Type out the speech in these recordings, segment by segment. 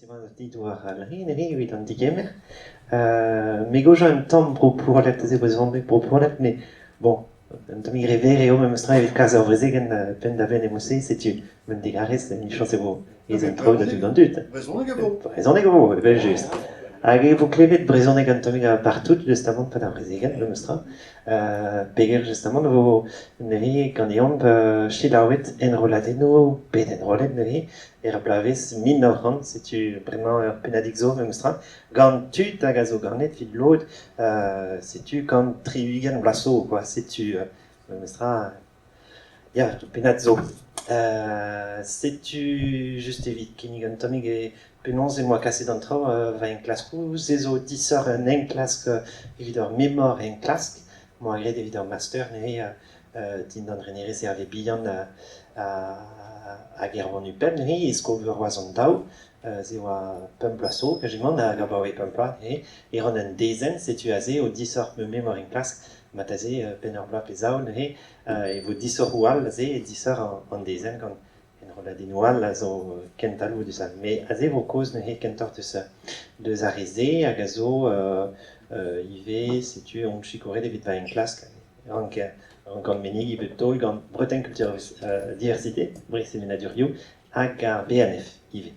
Mersi bras dit war al re neuze evit an digemer. Me 'gaoja un tamm bro Pourlet aze brezhoneg bro Pourlet met bon, un tammig re verr eo memestra evit kas ur brezegenn penn-da-benn e mod-se, setu un digarez emichañs e vo aes an traoù da tout an dud. Brezhoneg e vo. Brezhoneg e vo, evel-just. Hag e vo klevet brezhoneg un tammig partout justamant 'pad ar brezegenn memestra. Peger justamant e vo neuze ganeomp selaouet enrolladennoù bet enrollet neuze er bloavezh 1900, setu bremañ ur pennadig zo memestra, gant tud hag a zo ganet evit lod, setu gant 60 vloaz zo quoi, setu memestra ya, ur pennad zo. Setu just evit kinnig un tammig e penaos em boa kaset an traoù va enklaskoù, se zo disoc'h un enklask evit ur memor enklask, 'moa graet evit ur master neuze dindan renerezh Hervé Bihan hag Erwan Hupel neuze e skol-veur Roazhon daou. Se oa pemp bloaz zo quasiment hag abaoe pemp bloaz neuze e ran un dezenn, setu aze o disoc'h ma memor enklask marteze penn ur bloaz pe zaou neuze e vo disoc'hoù all aze, disoc'h an dezenn gant enrolladennoù all a zo ken talvoudus all. Met aze e vo kaoz neuze kentoc'h deus ar re-se hag a zo ivez setu on sikouret evit va enklask. Rank rankan menegiñ bep taol gant Bretagne Culture Diversité, Breizh Sevenadurioù, hag ar BNF ivez.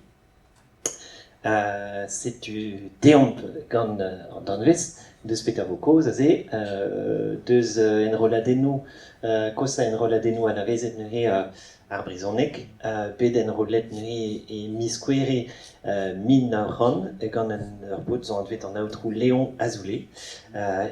Setu deomp gant an danvez deus petra vo kaoz aze, deus enrolladennoù, kosañ enrolladennoù anavezet neuze ar brezhoneg, bet enrollet neuze e miz Gouere 1900 gant ur paotr zo anvet an aotrou Léon Azoulay,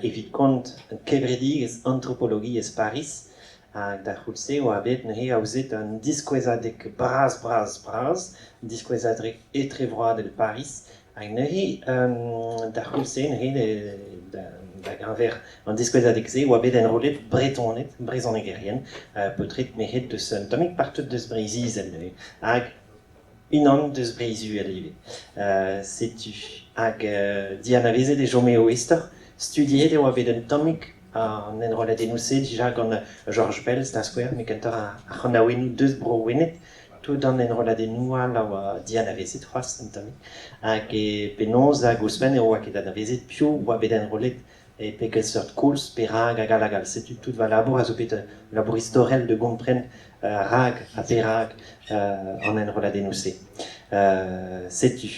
evit kont kevredigezh antropologiezh Pariz. Hag d'ar c'houlz-se e oa bet neuze aozet un diskouezadeg bras-bras-bras, diskouezadeg etrevroadel Pariz. Hag neuze, d'ar c'houlz-se neuze, da geñver an diskouezadeg-se, e oa bet enrollet Bretoned, brezhonegerien, paotred merc'hed deus un tammig partout deus Breizh-Izel neuze. Hag unan deus Breizh-Uhel ivez. Setu hag dianavezet e chome o istor. Studiet e oa bet un tammig an enrolladennoù-se dija gant Georges Belz da skouer, met kentoc'h ar c'hanaouennoù deus Bro-Wened. Tout an enrolladennoù all a oa dianavezet c'hoazh un tammig. Hag e penaos hag ouzhpenn e oa ket anavezet piv oa bet enrollet e pe seurt koulz, perak hag all hag all. Setu tout va labour a zo bet labour istorel da gompren rak ha perak an enrolladennoù-se. Setu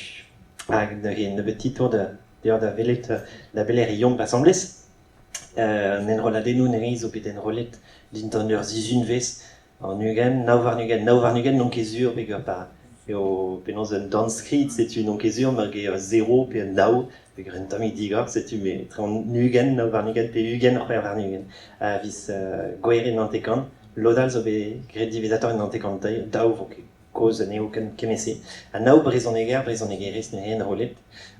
hag neuze nebeut titour da deoc'h da welet da belec'h e yomp asambles. An enrolladennoù neuze zo bet enrollet dindan ur sizhunvezh an 20, 29, 29 n'on ket sur peogwir pa eo penaos un dornskrid setu n'on ket sur mar eo zero pe un daou peogwir un tammig digor setu me etre an 20, 29 pe 20, 26 a viz Gouere 90. Lod all zo bet graet diwezhatoc'h en 92, daou vo ket kaoz anezho kement-se. Ha nav brezhoneger, brezhonegerez neuze enrollet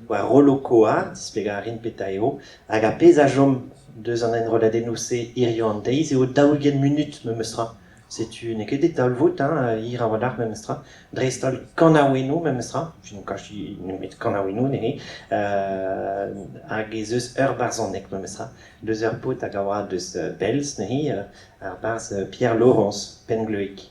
war rollo Koar, displegañ a rin petra eo, hag ar pezh a chom deus an enrolladennoù-se hiziv an deiz eo 40 munut memestra. Setu n'eo ket e talvoud hein, hir a-walc'h memestra. Dreist-holl kanaouennoù memestra, je kachi nemet kanaouennoù neuze, hag ez eus ur barzhoneg memestra, deus ur paotr hag a oa deus Belz neuze, ar barzh Pierre Laurence Pengleuig.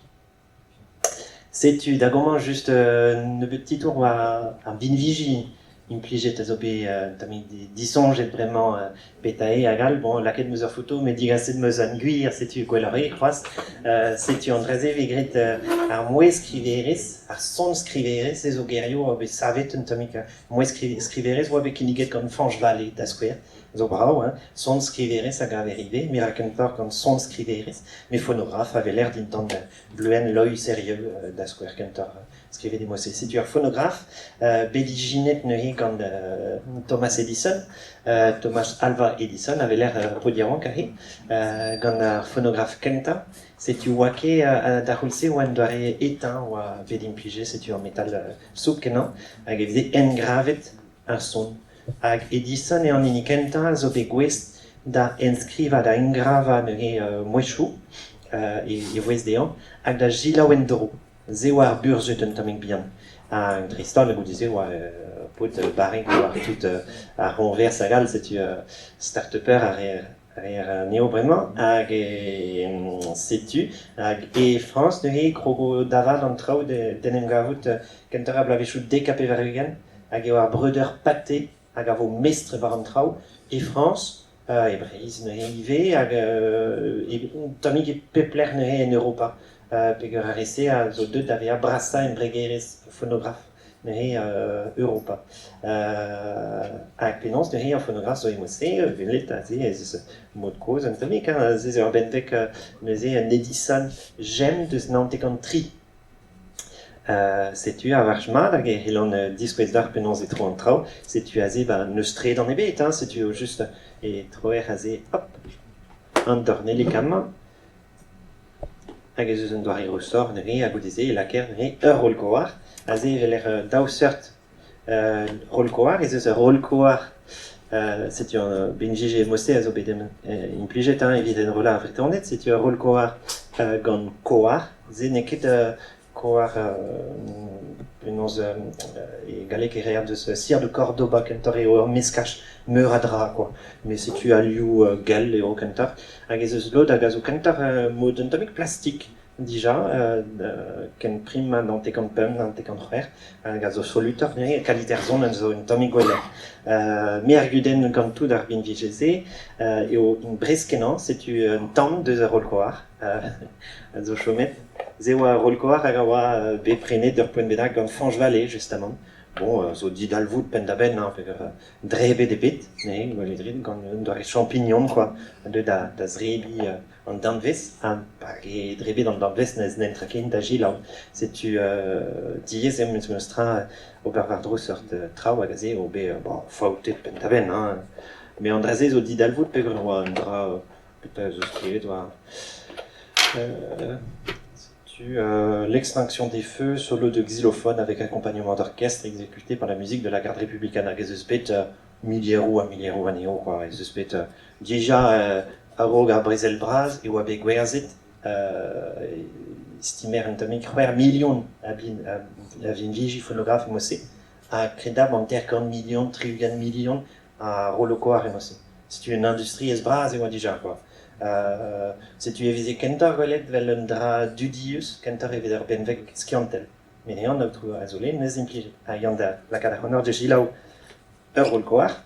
Setu da gomañs just un nebeud titour war ar binviji implijet a zo bet un tammig disoñjet bremañ petra eo hag all. Bon, lakaet 'm eus ur foto met digaset 'm eus un gwir, setu gwelloc'h eo c'hoazh. Setu an dra-se 'vez graet ar mouezhskriverezh, ar sonskriverezh, se zo gerioù a oa bet savet un tammig. Mouezhskriverezh 'oa bet kinniget gant Fañch Vallée da skouer. Zo brav, hein? Sonskriverezh a gaver ivez, me ra kentoc'h gant sonskriverezh, met fonograf a weler dindan Bleuenn Loeiz Herrieu da skouer kentoc'h skrivet e mod-se. Setu ur fonograf bet ijinet neuze gant Thomas Edison, Thomas Alva Edison a weler paotr yaouank aze, gant ar fonograf kentañ. Setu oa ket d'ar c'houlz-se oa un doare étain oa bet implijet, setu ur metal soupl-kenañ hag e veze engravet ar son. Hag Edison eo an hini kentañ a zo bet gouest da enskrivañ, da engravañ neuze mouezhioù e vouezh dezhañ hag da selaou en-dro. Se oa ar burzhud un tammig bihan. Ha dreist-holl goude-se e oa paotr barrek war tout ar c'hoñvers hag all, setu start-upper a reer. Reer anezho bremañ hag setu hag e Frañs neuze e krogo da vat an traoù d'en em gavout kentoc'h er bloavezhioù 90 hag eo ar breudeur Pathé hag a vo mestr war an traoù e Frañs, e Breizh neuze ivez hag un tammig e pep lec'h neuze en Europa peogwir ar re-se a zo deuet da vezañ brasañ embregerezh fonograf neuze Europa. Hag penaos neuze ar fonograf zo e-mod-se, welet aze ez eus mod kozh un tammig, hein, aze zo ur benveg neuze un Edison Gem deus 93. Setu ar wech mat hag e c'hellan diskouez deoc'h penaos e tro an traoù. Setu aze ba n'eus tredan ebet, hein, setu just e troer aze, hop, an dornellig amañ. Hag ez eus un doare ressort neuze ha goude-se e lakaer neuze ur roll-koar. Aze e weler daou seurt roll-koar. Ez eus ur roll-koar, setu an benviji mod-se a zo bet implijet hein, evit enrollañ ar Vretoned. Setu ur roll-koar gant koar. Se n'eo ket Koar penaos e galleg e reer deus Sir de Cordoba kentoc'h eo ur meskaj meur a dra quoi. Met setu al liv gell eo kentoc'h. Hag ez eus lod hag a zo kentoc'h mod un tammig plastik dija, ken prim ha 95, 96, hag a zo solutoc'h neuze, kalite ar son a zo un tammig gwelloc'h. Me ar gudenn gant tout ar binviji-se eo int bresk-kenañ, setu un tamm deus ar roll-koar a zo chomet. Se oa ur roll-koar hag a oa bet prenet ur poent bennak gant Fañch Vallée justamant. Bon, zo didalvoud penn-da-benn hein, peogwir drebet eo bet, neuze gwelet rit gant un doare champignon quoi, deuet da zebriñ an danvez ha pa vez drebet an danvez n'ez n'entra ken da gilañ. Setu diaes eo memes tra ober war-dro seurt traoù hag aze eo bet bon, faoutet penn-da-benn hein. Met an dra-se zo didalvoud peogwir e oa un dra Petra zo skrivet war setu l'extinction des feux, solo de xylophone avec accompagnement d'orchestre exécuté par la musique de la garde républicaine hag ez eus bet milieroù ha milieroù anezho quoi. Ez eus bet dija a-raok ar brezel bras e oa bet gwerzhet estimer un tammig c'hwec'h milion a binviji fonograf mod-se ha kredabl 50 milion, 60 milion a rollo-koar emañ-se. Setu un industriezh bras e oa dija quoi. Setu e veze kentoc'h gwelet 'vel un dra dudius kentoc'h evit ur benveg skiantel. Met eo an aotrou Azoulay 'neus implijet ha yann da lakaat ac'hanoc'h da selaou ur roll-koar.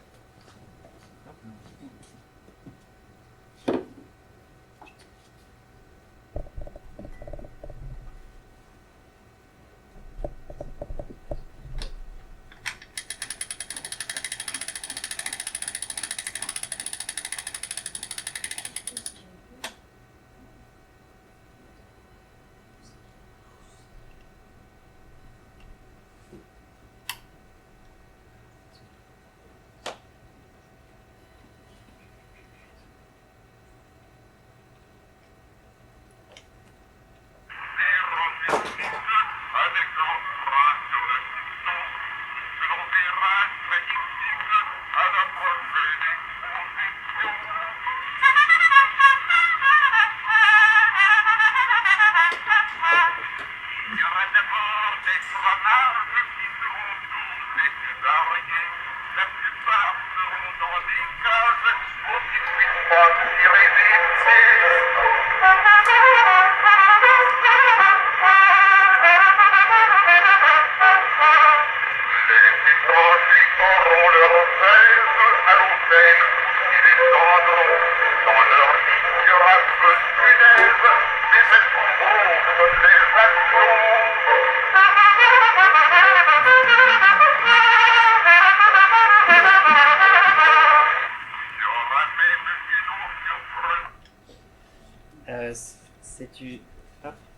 Setu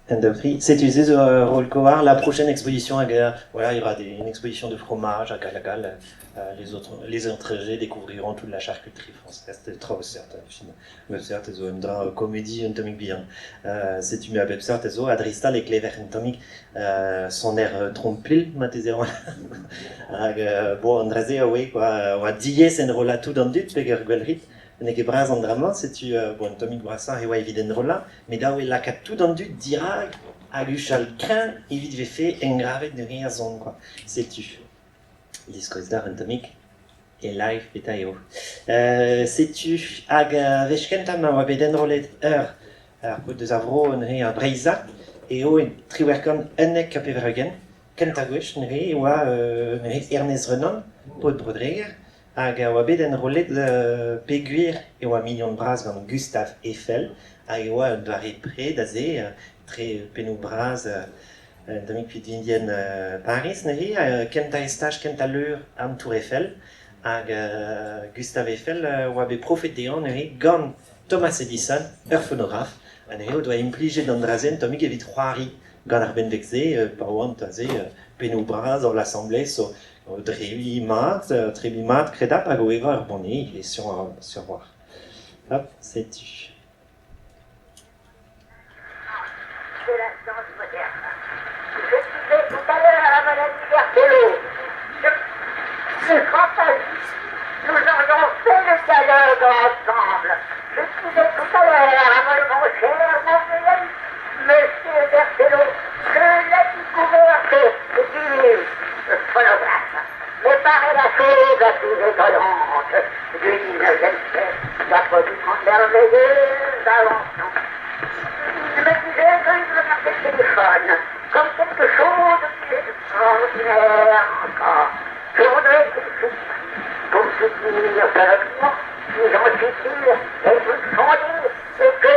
un, deux, tri. Setu se zo ur roll-koar. La prochaine exposition hag voilà, il y aura une exposition de fromage hag hag hag les autres, les étrangers découvriront toute la charcuterie française. Traoù seurt, seurt zo un dra komedi un tammig bihan. Setu me a bep seurt zo ha dreist-holl e klever un tammig soner trompilh marteze hag bon an dra-se a oe quoi oa diaes enrollañ tout an dud peger gwell rit n'eo ket bras an dra-mañ setu bon un tammig brasoc'h e oa evit enrollañ met dav eo lakaat tout an dud dirak hag huchal kreñv evit vefe engravet neuze ar son quoi setu diskouez deoc'h un tammig e live petra eo. Setu hag ar wech kentañ ma oa bet enrollet ur ar paotr deus ar vro neuze ar Breizhad eo e 1891. Kentañ gwech neuze e oa neuze Ernez Renan, paotr Bro-Dreger, hag a oa bet enrollet peogwir e oa mignon bras gant Gustave Eiffel hag e oa un doare pred aze tre pennoù bras un tammig pinvidien Pariz neuze, kentañ estaj, kentañ leur an Tour Eiffel. Hag Gustave Eiffel oa bet profet dezhañ neuze gant Thomas Edison, ur fonograf, ha neuze o doa implijet an dra-se un tammig evit c'hoari gant ar benveg-se pa oant aze pennoù bras holl asambles o drebiñ mat, trebiñ mat kredapl hag o evañ ur banne ivez sur a-walc'h. Hop, setu. C'est la science moderne. Je disais tout à l'heure à Madame Berthelot, je, je fantasise. Nous aurions fait le dialogue ensemble. Je disais tout à l'heure à mon cher mon ami, Monsieur Berthelot, que la découverte du phonographe me paraît la chose la plus étonnante du XIXe siècle, qui a produit tant merveilleuses inventions. Il me disait qu'il regardait le téléphone comme quelque chose de plus extraordinaire encore. Je voudrais qu'il fût pour soutenir son opinion, qui j'en suis sûr, est toute fondée et que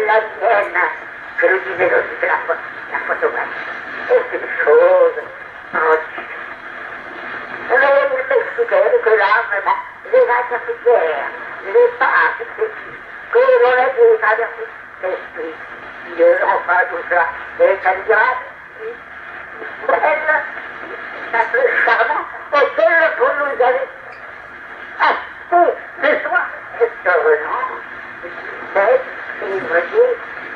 la mienne, je le disais aussi que la, la photographie est une chose prodigieuse. Mais il m'expliquait que là, vraiment, les intermédiaires, les pas successifs que l'on a dû traverser l'esprit, enfin tout cela est admirable, belle, un peu charmant, auquel vous nous avez acheté ce soir, restaurant, 17 février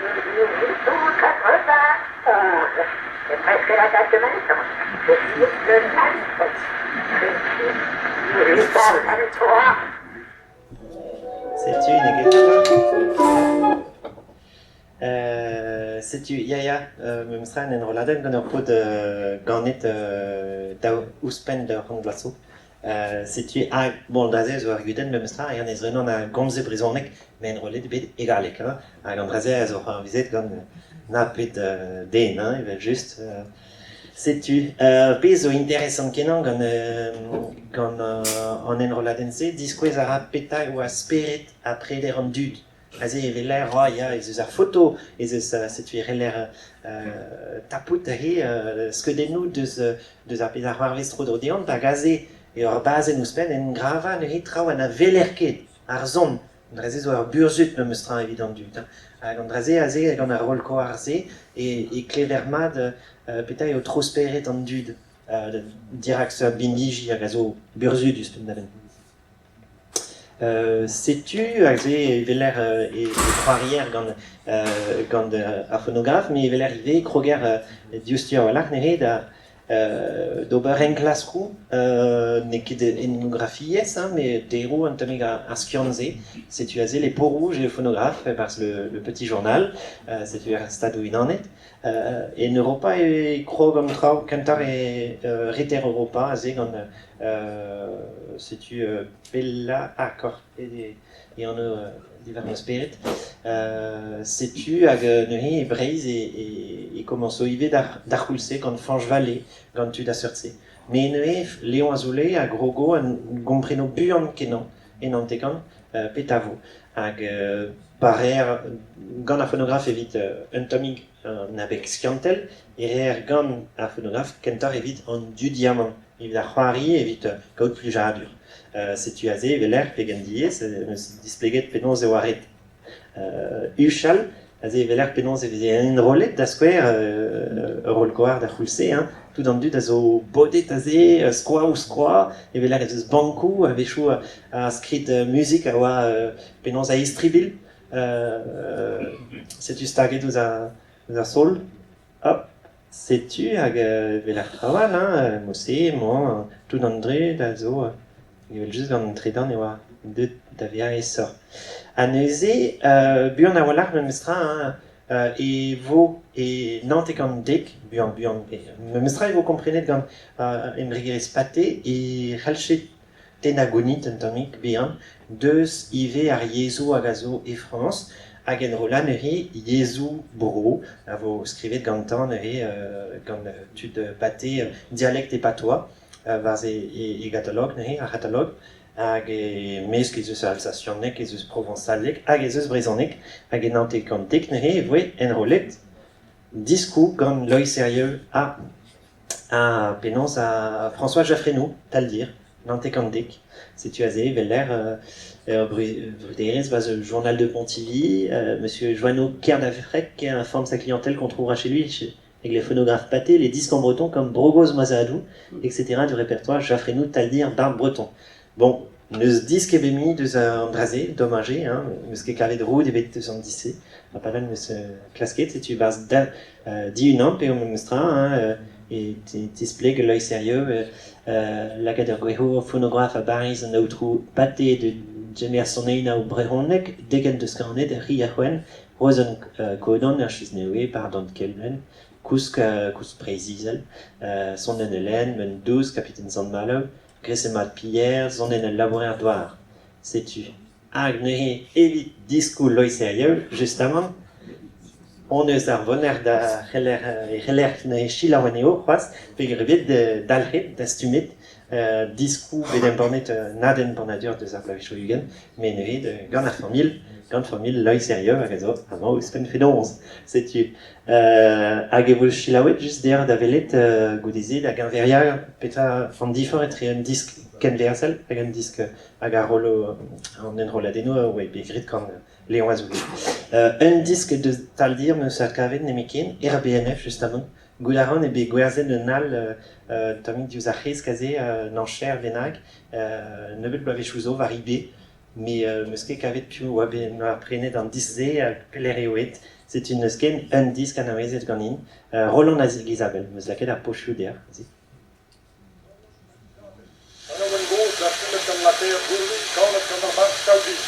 1891. C'est presque la date de ma naissance. Je suis le 27 février 1823. Setu n'eo ket tra. Setu, ya ya, memes tra en enrolladenn gant ur paotr ganet daou ouzhpenn d'ur c'hant vloaz zo. Setu ha bon dra-se zo ar gudenn memes tra, Ernest Renan a gomze brezhoneg met enrollet eo bet e galleg hein, hag an dra-se a zo c'hoarvezet gant na pet den hein, evel-just. Setu pezh zo interesant-kenañ gant gant an enrolladenn-se, diskouez a ra petra e oa spered ha preder an dud. Aze e weler, oh ya, ez eus ar foto, ez eus setu e c'heller tapout aze skeudennoù deus deus ar pezh a c'hoarvez tro-dro deomp hag aze eo ur bazenn ouzhpenn engravañ neuze traoù ha na weler ket, ar son. An dra-se zo ur burzhud memes tra evit an dud. Hein. Hag an dra-se aze gant ar roll-koar-se e, e klever mat petra eo tro-spered an dud dirak seurt binviji hag a zo burzhudus penn-da-benn. Setu aze e weler e c'hoarier gant gant ar fonograf, met e weler ivez e kroger diouzhtu a-walc'h neuze da d'ober enklaskoù, n'eo ket etnografiezh, hein, met deroù un tammig ar skiant-se. Setu aze les peaux rouges et le phonographe e-barzh le Petit Journal, setu er Stadoù-Unanet. En Europa e krog an traoù kentoc'h e reter Europa aze gant setu pellañ akord e anv diwar ma spered. Setu hag neuze e Breizh e komañso ivez d'ar c'houlz-se gant Fañch Vallée, gant tud a seurt-se. Met neuze Léon Azoulay a grogo en gompreno buan-kenañ e Nantegan petra vo. Hag pa reer gant ar fonograf evit un tammig an abeg skiantel, e reer gant ar fonograf kentoc'h evit an dudiamant, evit ar c'hoari, evit kaout plijadur. Setu aze e weler pegen diaes em eus displeget penaos e oa ret huchal. Aze e weler penaos e veze enrollet da skouer ur roll-koar d'ar c'houlz-se. Hein. Tout an dud a zo bodet aze, skoa ouzh skoa, e weler ez eus bankoù, a-wechoù ar skrid muzik a oa penaos a-istribilh. Setu staget ouzh ar sol. Hop, setu hag e weler traoù all, hein, mod-se emañ tout an dud a zo evel-just gant an tredan e oa deuet da vezañ aesoc'h. Ha neuze, buan a-walc'h memestra, hein, e vo e 90 buan buan memestra e vo komprenet gant embregerezh Pathé e c'hallje tennañ gounit un tammig bihan deus ivez ar yezhoù hag a zo e Frañs hag enrollañ neuze yezhoù bro a vo skrivet gantañ neuze gant tud Pathé dialect et patois war e gatalog neuze ar c'hatalog hag e-mesk ez eus alsasianeg ez eus provañsaleg hag ez eus brezhoneg hag e 90 neuze e voe enrollet diskoù gant Loeiz Herrieu ha ha penaos ha François Jaffrenou Taldir 90. Setu aze evel ur bruderezh war The Journal de Pontivy, Monsieur Joanneau Kernafrec qui informe sa clientèle qu'on trouvera chez lui avec les phonographes Pathé, les disques en breton comme Bro Gozh Ma Zadoù, etc. du répertoire Jaffrenou Taldir Barbe Breton. Bon, n'eus disk ebet mui deus an dra-se, domaj eo, hein, n'eus ket kavet roud ebet deus an disk-se. Ha padal 'm eus klasket, setu 'barzh da Di-unan p'eo memes tra, hein, e tispleg Loeiz Herrieu lakaat ur gwezhour fonograf a Bariz an aotrou Pathé de degemer sonennoù brezhonek deget deus kanet Ri ar C'hwenn, Rozenn Kodan, er Chiznewe, Pardon Kelven, Kousk Kousk Breizh-Izel, Sonenn Hélène, Men Dous, Kapiten Sant-Malo, Gresemat Pilher, Sonenn al labourer-douar. Setu hag neuze evit diskoù Loeiz Herrieu, justamant, hon eus ar bonner da c'heller e c'heller neuze selaou anezho c'hoazh peogwir eo bet dalc'het, dastumet diskoù bet embannet nadenn bannadur deus ar bloavezhioù 20 met neuze gant ar familh, gant familh Loeiz Herrieu hag a zo amañ ouzhpenn fenoz. Setu hag e vo selaouet just deoc'h da welet goude-se da geñveriañ petra an diforc'h etre un disk kenwerzhel hag un disk hag a rollo an enrolladennoù a oa bet graet gant Léon Azoulay. Un disk deus Taldir 'm eus adkavet nemetken, RBNF justamant. Goût a ran eo bet gwerzhet un all un tammig diouzh ar c'hresk aze, un añcher bennak, nebeut bloavezhioù zo war eBay. Me 'm eus ket kavet piv oa bet 'noa prenet an disk-se ha pelec'h eo aet. Setu n'eus ken un disk anavezet ganin. Roland hag Isabelle 'm eus lakaet ar pozioù deoc'h aze. Kanaouenn gozh dastumet gant Lakaer Gourvi, kanet gant ar barzh Calvin.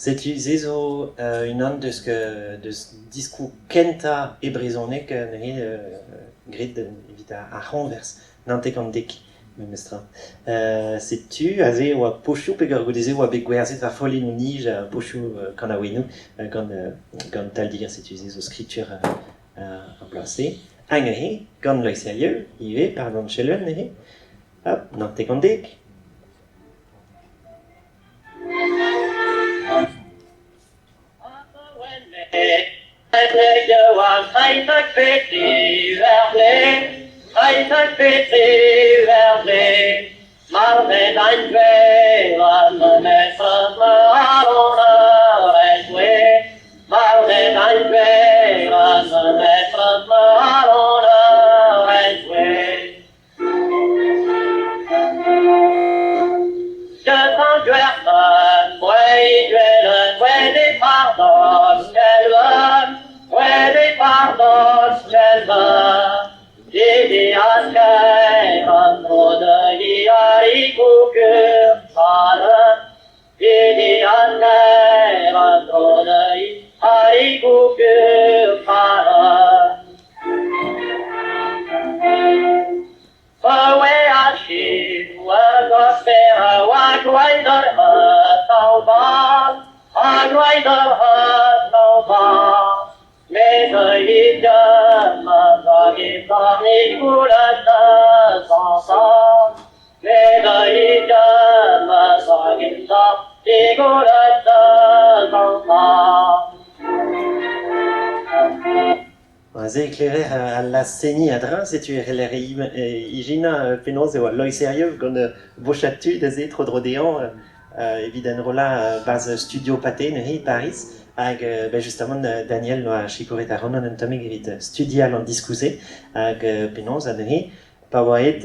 Setu se zo unan deus deus diskoù kentañ e brezhoneg neuze graet evit ar c'hoñvers 90 memestra. Setu aze e oa pozioù peogwir goude-se e oa bet gwerzhet war follennoù-nij pozioù kanaouennoù gant gant Taldir. Setu se zo skritur ar bloaz-se. Hag neuze, gant Loeiz Herrieu ivez, pardon Chelven neuze, hop, 90. 내가 이자마 사긴다 이고랄다 상사 Aze e klever al laz-seniñ a-dreñv, setu e c'heller ijinañ penaos e oa Loeiz Herrieu gant bochad tud aze tro-dro dezhañ evit enrollañ 'barzh Studio Pathé neuze e Pariz. Hag ben justamant Daniel 'noa sikouret ac'hanon un tammig evit studial an diskoù-se hag penaos ha neuze pa oa aet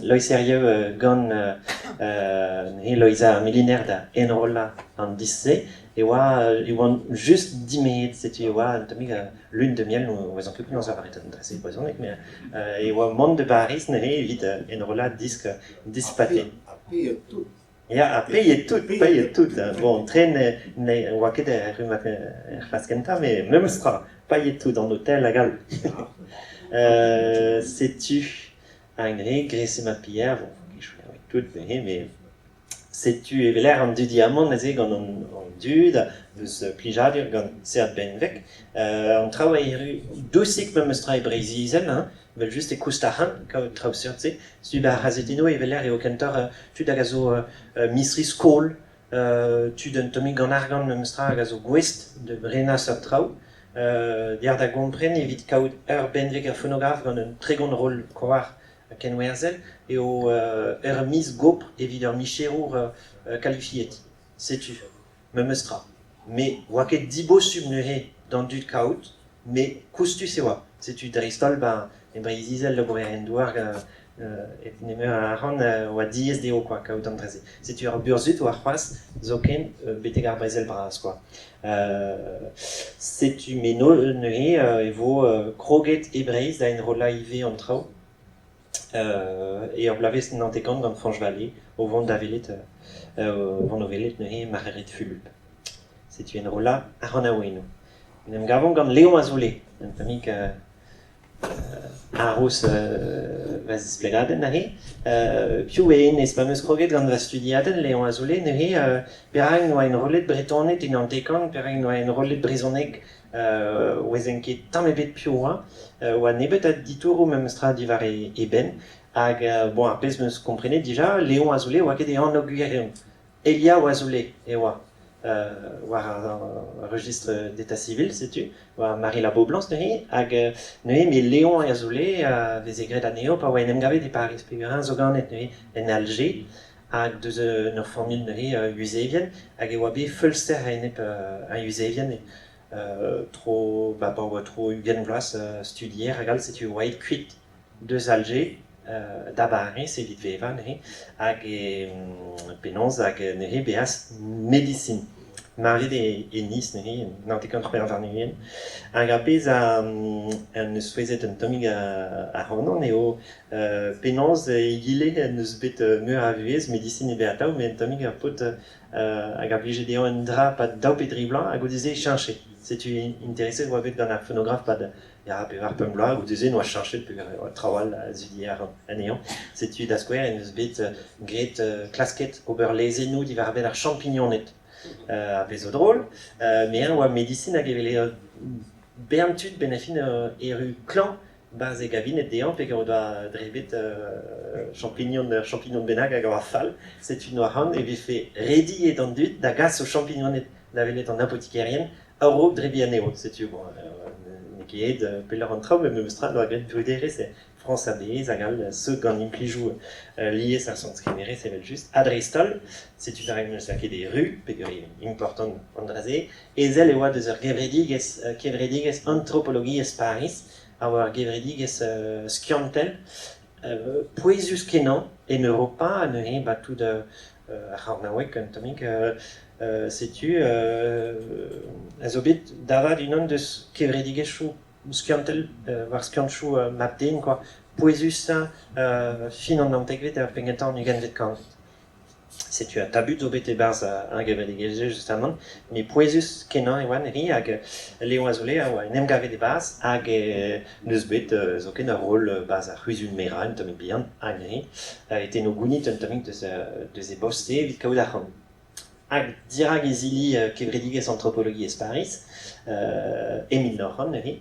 Loeiz Herrieu gant neuze Loeiza ar Miliner da enrollañ an disk-se e oa e oant just dimeet, setu e oa un tammig lune de miel, n'ouezan ket penaos lavaret an dra-se e brezhoneg, met e oa mont da Bariz neuze evit enrollañ disk disk Pathé. Ha paeet tout. Ya, ha paeet tout, paeet tout. Bon, an tren ne oa ket er rummad er c'hlas kentañ, met memes tra, paeet tout an otel hag all. Setu hag neuze Grace ma Pierre, bon, tout neuze, met setu evel-lec'h an dudiamant neuze gant an dud, deus plijadur gant seurt benveg. An traoù a erru dousik memes tra e Breizh-Izel, hein, evel-just e koust arc'hant kaout traoù seurt-se. Setu ba ar c'hazetennoù evel-lec'h eo kentoc'h tud hag a zo mistri-skol, tud un tammig gant argant memes tra hag a zo gouest da brenañ seurt traoù. Deoc'h da gompren evit kaout ur benveg ur fonograf gant un 30 roll koar kenwerzhel eo ur miz gopr evit ur micherour kalifiet. Setu, memes tra. Met 'oa ket dibosubl neuze d'an dud kaout, met koustus e oa. Setu dreist-holl 'ba e Breizh-Izel labourerien-douar hep nemeur a arc'hant oa diaes dezho quoi kaout an dra-se. Setu ur burzhud oa c'hoazh zoken betek ar brezel bras quoi. Setu me neuze e vo kroget e Breizh da enrollañ ivez an traoù. E ur bloavezh 90 gant Fañch Vallée o vont da welet o vont o welet neuze Marc'harid Fulup. Setu enrollañ ar c'hanaouennoù. En em gavomp gant Léon Azoulay, un tammig haroz va zisplegadenn neuze. Piv eo hennezh? Pa 'm eus kroget gant va studiadenn, Léon Azoulay, neuze perak n'oa enrollet Bretoned e 90, perak n'oa enrollet brezhoneg 'ouezen ket tamm ebet piv oa. Oa nebeut a ditouroù memes tra diwar e benn. Hag bon, ar pezh 'm eus komprenet dija, Léon Azoulay oa ket e anv gwirion. Eliaou Azoulay e oa war ar registre d'état civil, setu, war marilh ar boblañs neuze. Hag neuze, met Léon Azoulay a veze graet anezho pa oa en em gavet e Pariz, peogwir eñ zo ganet neuze en Alger. Hag deus en ur familh neuze yuzevien, hag e oa bet feulster a-enep ar yuzevien tro ba pa oa tro 20 vloaz studier hag all, setu e oa aet kuit deus Alger da Bariz evit vevañ neuze hag e penaos hag neuze bezañ medisin. Marvet e, e Nice neuze, 1924. Hag ar pezh a en deus souezhet un tammig ac'hanon eo penaos egile en deus bet meur a vuhez, medisin ebet atav, met un tammig ur paotr hag a blije dezhañ un dra 'pad daou pe dri bloaz hag goude-se e cheñche. Setu intereset oa bet gant ar fonograf 'pad ya, pevar pemp bloaz, goude-se 'noa cheñchet peogwir e oa traoù all a zudier anezhañ. Setu da skouer en deus bet graet klasket ober lezennoù diwar-benn ar champignoned. Ar pezh zo drol, met eñ oa medisin hag e wele bern tud 'benn ar fin erru klañv 'barzh e gabined dezhañ peogwir o doa drebet champignon ur champignon bennak hag a oa fall. Setu 'noa c'hoant e vefe rediet an dud da gas o champignoned da welet an apotikerien a-raok drebiñ anezho. Setu bon, n'eo ket aet pelloc'h an traoù met memes tra 'doa graet bruderezh e Frañs a-bezh hag all seut gant implijoù lies ar sonskriverezh evel-just. Ha dreist-holl, setu perak n'eus lakaet e ru, peogwir eo important an dra-se, ezel e oa deus ur gevredigezh, kevredigezh antropologiezh Pariz, a oa ur gevredigezh skiantel pouezus-kenañ en Europa, ha neuze ba tout ar c'hornaoueg un tammig. Setu a zo bet da vat unan deus kevredigezhioù skiantel war skiantoù mab-den kwa, pouezusañ fin an naontekvet er penn-kentañ an ugentvet kantved. Setu un tabut zo bet e-barzh ar gevredigezh justamant, met pouezus-kenañ e oa neuze hag Léon Azoulay a oa en em gavet e-barzh hag n'eus bet zoken ur roll 'barzh ar c'huzul-merañ un tammig bihan hag neuze e tenno gounit un tammig deus e bost-se evit kaout arc'hant. Hag dirak izili kevredigezh antropologiezh Pariz, e 1900 neuze,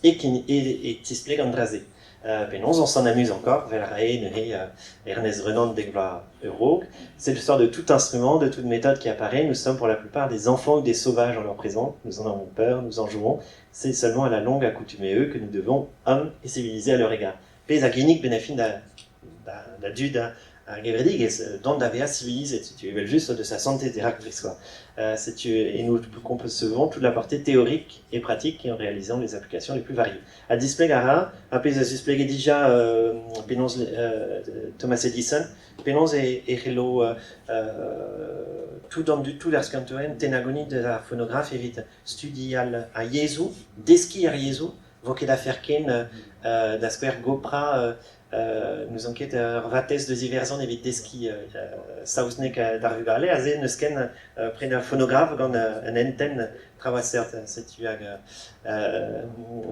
e tispleg an dra-se. Penaos on s'en amuse encore, 'vel rae neuze Ernest Renan dek vloaz a-raok. C'est l'histoire de tout instrument, de toute méthode qui apparaît. Nous sommes pour la plupart des enfants ou des sauvages en leur présence. Nous en avons peur, nous en jouons. C'est seulement à la longue accoutumée eux que nous devons, hommes et civilisés à leur égard. Pezh a ginnig benn ar fin da, da, da dud ar gevredigezh, dont da vezañ civilisé, setu evel-just de sa santé dirak quoi. Setu et nous concevons toute la portée théorique et pratique en réalisant les applications les plus variées. Ha displeg a ra, ar pezh a zisplege dija penaos Thomas Edison, penaos e, e c'hello tout an dud, tout ar skiantourien tennañ gonid deus ar fonograf evit studial ar yezhoù, deskiñ ar yezhoù, vo ket afer ken da skouer goprañ N'ouzon ket ur vatezh deus Iwerzhon evit deskiñ saozneg d'ar vugale. Aze n'eus ken prenañ fonograf gant un hentenn traoù a seurt. Setu hag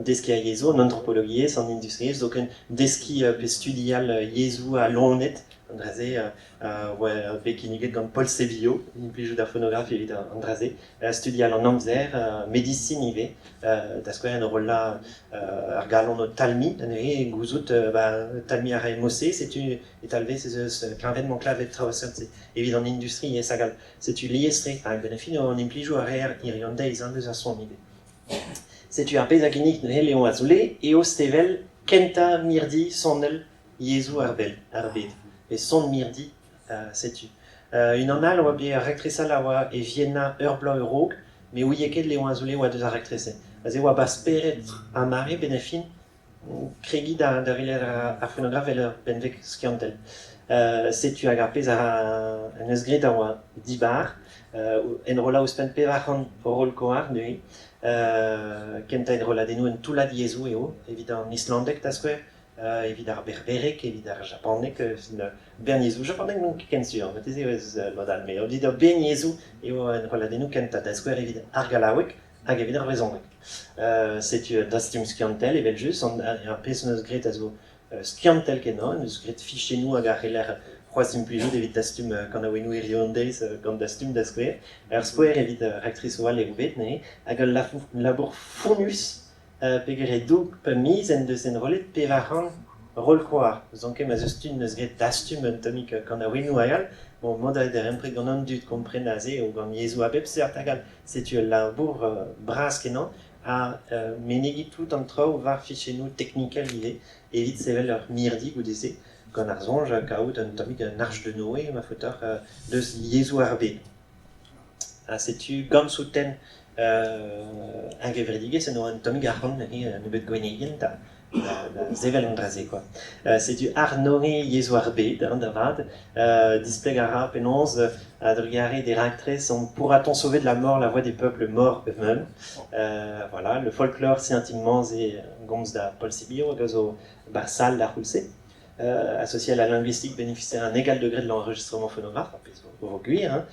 deskiñ ar yezhoù, an antropologiezh, an industriezh, zoken deskiñ pe studial yezhoù al loened. An dra-se oa bet kinniget gant Paul Sébillot, implijout ar fonograf evit an dra-se. Studial an amzer, medisin ivez, da skouer en ur rollañ ar galon o talmiñ, da neuze gouzout ba, talmiñ a rae mod-se, setu e talvez ez eus kleñved-mañ kleñved traoù a seurt-se evit an industriezh hag all. Setu lies-tre, hag a-benn ar fin an implijoù a reer hiziv an deiz hein, deus ar son ivez. Setu ar pezh a ginnig neuze Léon Azoulay eo sevel kentañ mirdi sonel yezhoù ar bed, ar bed. Pe son mirdi, setu. Unan all a oa bet ur raktres all a oa e Vienna ur bloaz a-raok, met ouie ket Léon Azoulay oa deus ar raktres-se. Aze oa ba spered ar mare benn ar fin kregiñ da, da welet ar fonograf evel ur benveg skiantel. Setu hag ar pezh a en deus graet a oa dibar, enrollañ ouzhpenn 400 roll-koar neuze. Kentañ enrolladennoù un toullad yezhoù eo, evit an islandeg da skouer, evit ar berbereg, evit ar japaneg, bern yezhoù. Japaneg n'on ket ken sur, marteze eus lod all, met evit ur bern yezhoù eo enrolladennoù kentañ, da skouer evit ar gallaoueg hag evit ar brezhoneg. Setu dastum skiantel evel-just, ar pezh 'neus graet a zo skiantel kenañ, 'neus graet fichennoù hag a c'heller c'hoazh implijout evit dastum kanaouennoù hiziv an deiz gant dastum da skouer. Ur skouer evit raktrisoù all eo bet neuze, hag ul labour fonnus Peger e-doug pemp miz en deus enrollet 400 roll-koar. N'ouzon ket ma 'z eus tud 'neus graet dastum un tammig kanaouennoù hag all. Bon, mont a darempred gant an dud, kompren aze eo gant yezhoù a bep seurt hag all. Setu ul labour bras-kenañ ha menegiñ tout an traoù war fichennoù teknikel ivez evit sevel ur mirdi goude-se gant ar soñj kaout un tammig un arch de Noé ma faotoc'h deus yezhoù ar bed. Ha setu gant souten ar gevredigezh en doa un tammig arc'hant neuze nebeut gwennegien da, da, da sevel an dra-se quoi. Setu Arnore yezhoù ar bed hein, da vat. Displeg a ra penaos a-drugarez des raktres on pourra-t-on sauver de la mort la voix des peuples morts eux-mêmes. Voilà, le folklore c'est intimement ze gomz da Paul Sébillot hag a zo bar sal d'ar c'houlz-se. Associé à la linguistique bénéficiait un égal degré de l'enregistrement phonographe, ar pezh vo gwir, hein,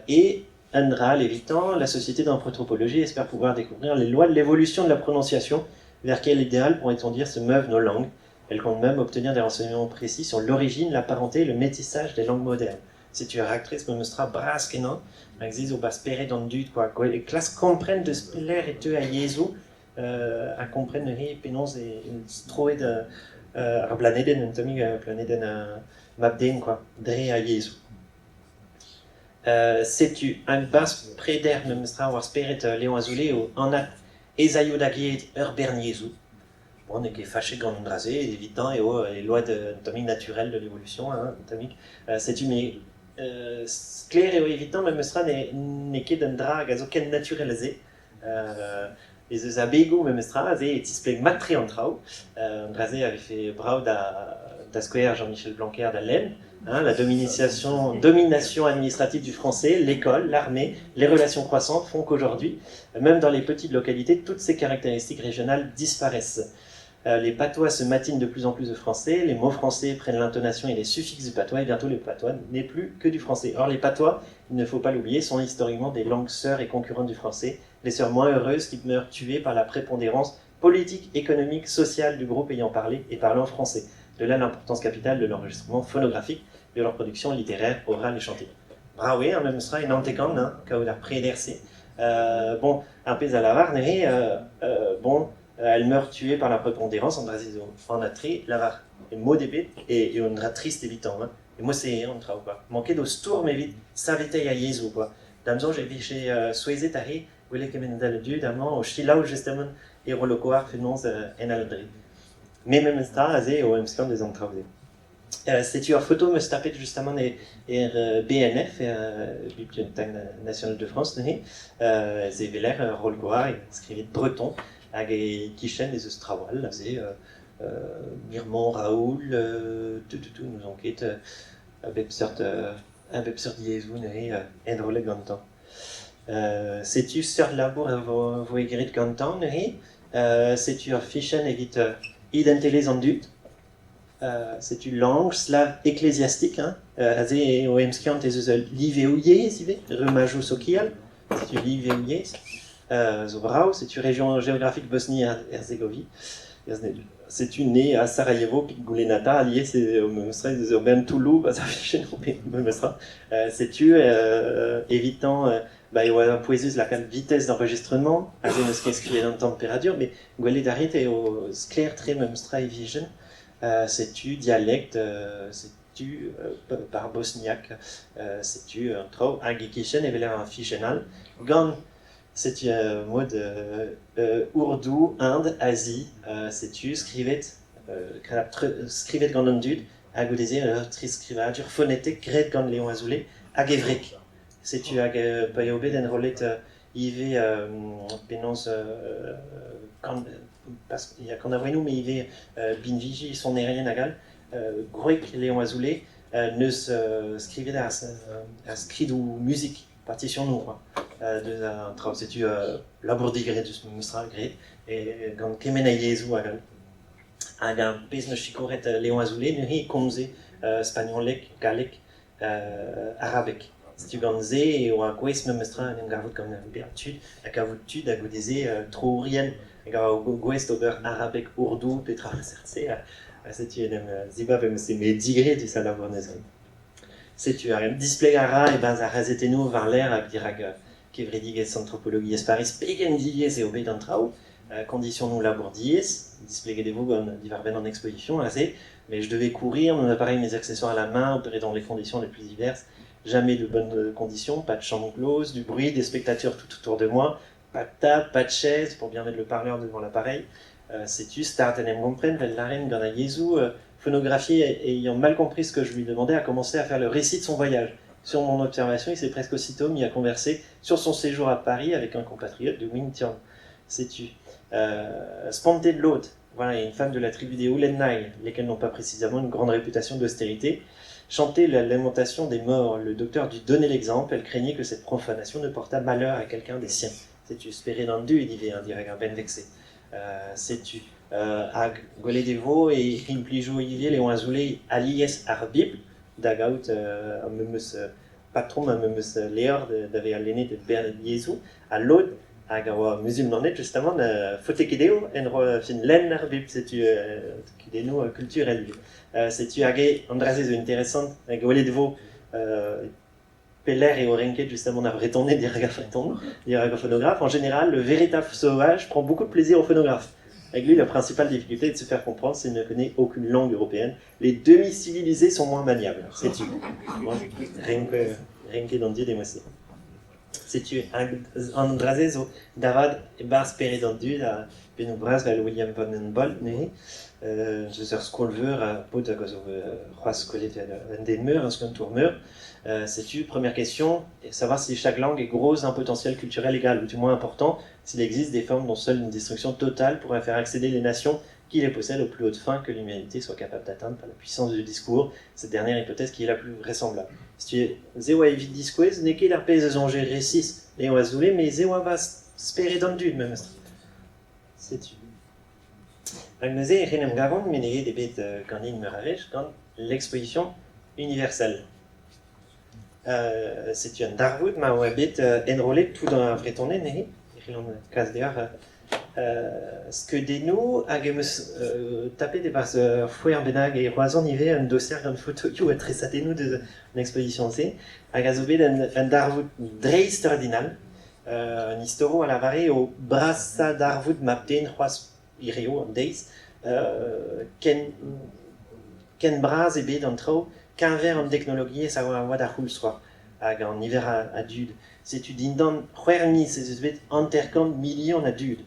et un dra all evitañ, la société d'anthropologie espère pouvoir découvrir les lois de l'évolution de la prononciation, vers quel idéal pourrait-on dire se meuvent nos langues. Elle compte même obtenir des renseignements précis sur l'origine, la parenté et le métissage des langues modernes. Setu ur raktres memestra bras-kenañ, hag se zo ba spered an dud quoi. E klask kompren deus pelec'h e teu ar yezhoù, ha kompren neuze penaos e troet ar blanedenn un tammig, planedenn mab-den quoi, dre ar yezhoù. Setu un barzh preder memestra war spered Léon Azoulay eo anat ez aio da get ur bern yezhoù. Bon, n'eo ket fachet gant an dra-se, evitañ eo e load un tammig naturel de l'évolution, hein, un tammig. Setu me sklaer eo evitañ memestra n'eo ket un dra hag a zo ken naturel a se. Ez eus abegoù memestra aze e tispleg mat-tre an traoù. An dra-se a vefe brav da, da skouer Jean-Michel Blanquer da lenn. Hein, la domination, domination administrative du français, l'école, l'armée, les relations croissantes font qu'aujourd'hui, même dans les petites localités, toutes ces caractéristiques régionales disparaissent. Les patois se matinent de plus en plus de français, les mots français prennent l'intonation et les suffixes du patois, et bientôt le patois n'est plus que du français. Or, les patois, il ne faut pas l'oublier, sont historiquement des langues sœurs et concurrentes du français, les sœurs moins heureuses qui meurent tuées par la prépondérance politique, économique, sociale du groupe ayant parlé et parlant français. De là l'importance capitale de l'enregistrement phonographique de leur production littéraire, orale et chantée. Brav eo, memes tra, en hanter-kant, hein, kaout ar preder-se. Bon, ar pezh a lavar neuze, bon, Elle meurt tuée par la prépondérance, an dra-se zo anat-tre, lavar e mod ebet e eo un dra trist evitañ hein. E mod-se eo an traoù kwa. Emañ ket o stourm evit saveteiñ ar yezhoù kwa. Da'm soñj e vije souezhet ar re gwelet kement a dud amañ o selaou justement e rollo koar fenoz en Aldre. Me memes tra aze eo emskiant eus an traoù-se. Setu ur foto 'm eus tapet justement er BNF, er Bibliothèque nationale de France neuze, ez eveler ur roll-goar skrivet breton hag e-kichen ez eus traoù all aze, Mirmont, Raoul, tout, tout, tout, n'ouzon ket, a bep seurt a bep seurt yezhoù neuze enrollet gantañ. Setu seurt labour a voe graet gantañ neuze. Setu ur fichenn evit identelezh an dud. Setu langue slave ecclésiastique hein. Aze eo emskiant ez eus ul liveoù yezh ivez, rummajoù sokial. Setu liveoù yezh. Zo brav, setu région géographique Bosnie-Herzégovine. Setu né a Sarajevo goulennata alies eo memestra ez eus ur bern toulloù ba fichenn memestra. Setu evitañ ba e oa pouezus lakaat vitesse d'enregistrement, aze n'eus ket skrivet an temperadur, met gwelet a rit eo sklaer-tre memestra e vijen. Setu dialekt, setu par bosniak, setu an traoù. Hag e-kichen e weler ur fichenn all gant setu mod Ourdou, Inde, Azi, setu skrivet, skrivet gant an dud, ha goude-se ur treskrivadur fonetek graet gant Léon Azoulay hag e wreg. Setu hag pa eo bet enrollet ivez penaos ya kanaouennoù met ivez binviji sonerien hag all, gwreg Léon Azoulay neus skrivet ar skridoù muzik, partisionoù quoi, deus an traoù. Setu labour digred eus memestra graet e gant kement a yezhoù hag all. Hag ar pezh 'neus sikouret Léon Azoulay neuze e komze spagnoleg, galleg, arabeg. Setu gant se e oa gouest memestra en em gavout gant ur bern tud ha kavout tud ha goude-se troourien hag a oa gouest d'ober arabeg ourdou petra seurt-se ha setu en em zibab em eus met digredus al labour neuze. Setu ar displeg a ra e-barzh ar c'hazetennoù war-lerc'h hag dirak kevredigezh antropologiezh Pariz pegen diaes eo bet an traoù, conditionoù labour diaes, displeget e vo gant diwar-benn an exposition aze, mais je devais courir, mon appareil, mes accessoires à la main, opérer dans les conditions les plus diverses, jamais de bonnes conditions, pas de chambre close, du bruit, des spectateurs tout autour de moi, pas de table, pas de chaise pour bien mettre le parleur devant l'appareil. Setu start en em gompren vel laren gant ar yezhoù, phonographier ayant mal compris ce que je lui demandais, a commencé à faire le récit de son voyage. Sur mon observation, il s'est presque aussitôt mis à converser sur son séjour à Paris avec un compatriote de Wingtian. Sais-tu Sponté de l'autre, voilà, une femme de la tribu des Oulennaï, lesquels n'ont pas précisément une grande réputation d'austérité, chantait la lamentation des morts. Le docteur dut donner l'exemple, elle craignait que cette profanation ne portât malheur à quelqu'un des siens. Setu spered an dud ivez, hein, dirak ar benveg-se. Setu hag gwelet e vo e implijo ivez Léon Azoulay alies ar Bibl da gaout ar memes patrom, ar memes levr da vezañ lennet e bern yezhoù ha lod hag a oa muzulmaned justement faote ket dezho en fin lenn ar Bibl, setu kudennoù kulturel ivez. Setu hag eo an dra-se zo interesant hag gwelet e vo pelec'h eo renket justement ar Vretoned dirak ar Vreton, dirak ar phonographe. En général, le véritable sauvage prend beaucoup de plaisir au phonographe. Avec lui, la principale difficulté est de se faire comprendre s'il ne connaît aucune langue européenne. Les demi-civilisés sont moins maniables. Setu. Bon, renket an dud eo se. Setu an dra-se zo da vat e-barzh spered an dud ha pennoù bras vel William Van den Bolt neuze. Eus ur skol-veur a paotr hag a zo c'hoazh gwelet un den meur, un skiantour meur. Setu, première question, savoir si chaque langue est grosse d'un potentiel culturel égal, ou du moins important, s'il existe des formes dont seule une destruction totale pourrait faire accéder les nations qui les possèdent aux plus hautes fins que l'humanité soit capable d'atteindre par la puissance du discours, cette dernière hypothèse qui est la plus vraisemblable. Setu se oa evit diskouez n'eo ket ar pezh a soñje resis Léon Azoulay, met se oa va spered an dud memes tra. Setu. Rak neuze e c'hell em gavont meneget eo bet ganin meur a wech gant l'exposition universelle. Setu un darvoud ma oa bet enrollet tout ar Vretoned neuze, e c'hellan kas deoc'h skeudennoù hag em eus tapet e-barzh ur foer bennak e Roazhon ivez un doser gant fotoioù ha tresadennoù deus an exposition-se hag a zo bet un darvoud dreistordinal. Un istorour a lavare eo brasañ darvoud mab-den c'hoazh. hirio an deiz, ken, ken bras eo bet an traoù keñver an deknologiezh a oa d'ar c'houlz kwa, hag an niver a dud. Setu dindan c'hwec'h miz ez eus bet 50 milion a dud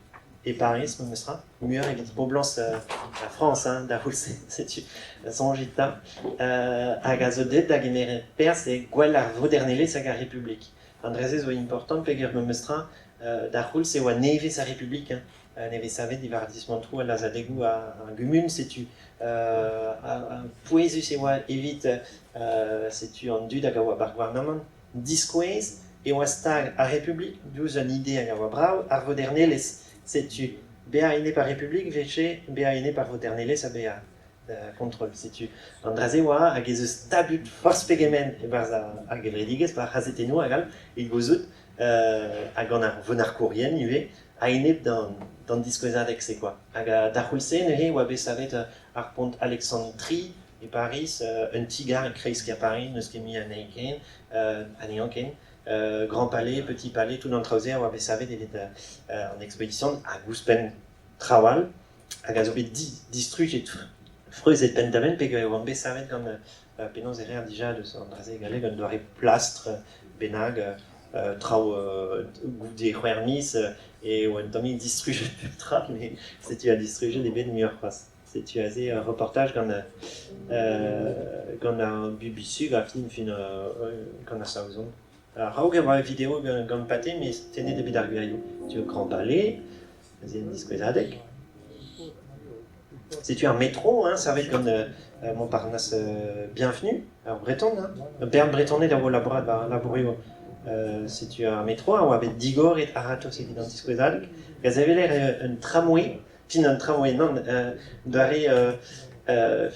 e Pariz memestra, muioc'h evit poblañs ar Frañs hein, d'ar c'houlz-se, setu soñjit 'ta. Hag a zo deuet da gemer perzh e gouel ar vodernelezh hag ar Republik. An dra-se zo important peogwir memestra d'ar c'houlz e oa nevez ar Republik hein. Nevez savet diwar dismantroù al lazhadegoù ar gumun, setu pouezus e oa evit setu an dud hag a oa ba'r gouarnamant diskouez e oa stag ar Republik diouzh un ide hag a oa brav, ar vodernelezh. Setu bezañ enep ar Republik 'vije bezañ enep ar vodernelezh ha bezañ kontrol. Setu an dra-se oa hag ez eus tabut forzh pegement e-barzh ar gevredigezh, 'ba ar c'hazetennoù hag all, evit gouzout ha gant ar vonarkourien ivez, a-enep d'an diskouezadeg-se kwa. Hag d'ar c'houlz-se neuze e oa bet savet ar pont Alexandre Tri e Pariz, un ti-gar e kreiz-kêr Pariz, n'eus ket mui anezhi ken, anezhañ ken. Grand Palais, Petit Palais, tout an traoù-se a oa bet savet evit an exposition hag ouzhpenn traoù all hag a zo bet distrujet, freuzet penn-da-benn peogwir e oant bet savet gant penaos e reer dija deus an dra-se e galleg, un doare plastr bennak, traoù goude c'hwec'h miz e oa un tammig distrujet pep tra, met setu ha distrujet eo bet muioc'h c'hoazh. Setu aze ur reportaj gant gant ar BBC va fin fin gant ar Saozon. A-raok e oa video gant Pathé, met tennet eo bet ar gwirioù. Setu Grand Palais, aze un diskouezadeg. Setu ar metro, hein, savet gant Montparnasse Bienvenue, ur Breton, hein. Ur bern Bretoned a oa o labourat war labourioù. Setu ar metro a oa bet digoret a-ratozh evit an diskouezadeg. Hag a seveler un tramway, fin un tramway, nann, doare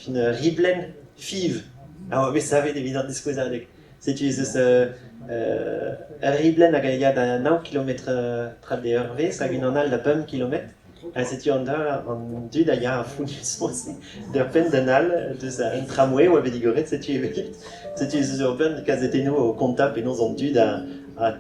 fin riblenn fiv a oa bet savet evit an diskouezadeg. Setu ez eus ur riblenn hag a ya da nav kilometr tra d'e eurvezh hag unan all da bemp kilometr. Ha setu an dra an dud a ya founnus-se d'ur penn d'un all deus un tramway oa bet digoret, setu evel setu ez eus ur bern kazetennoù o kontañ penaos an dud a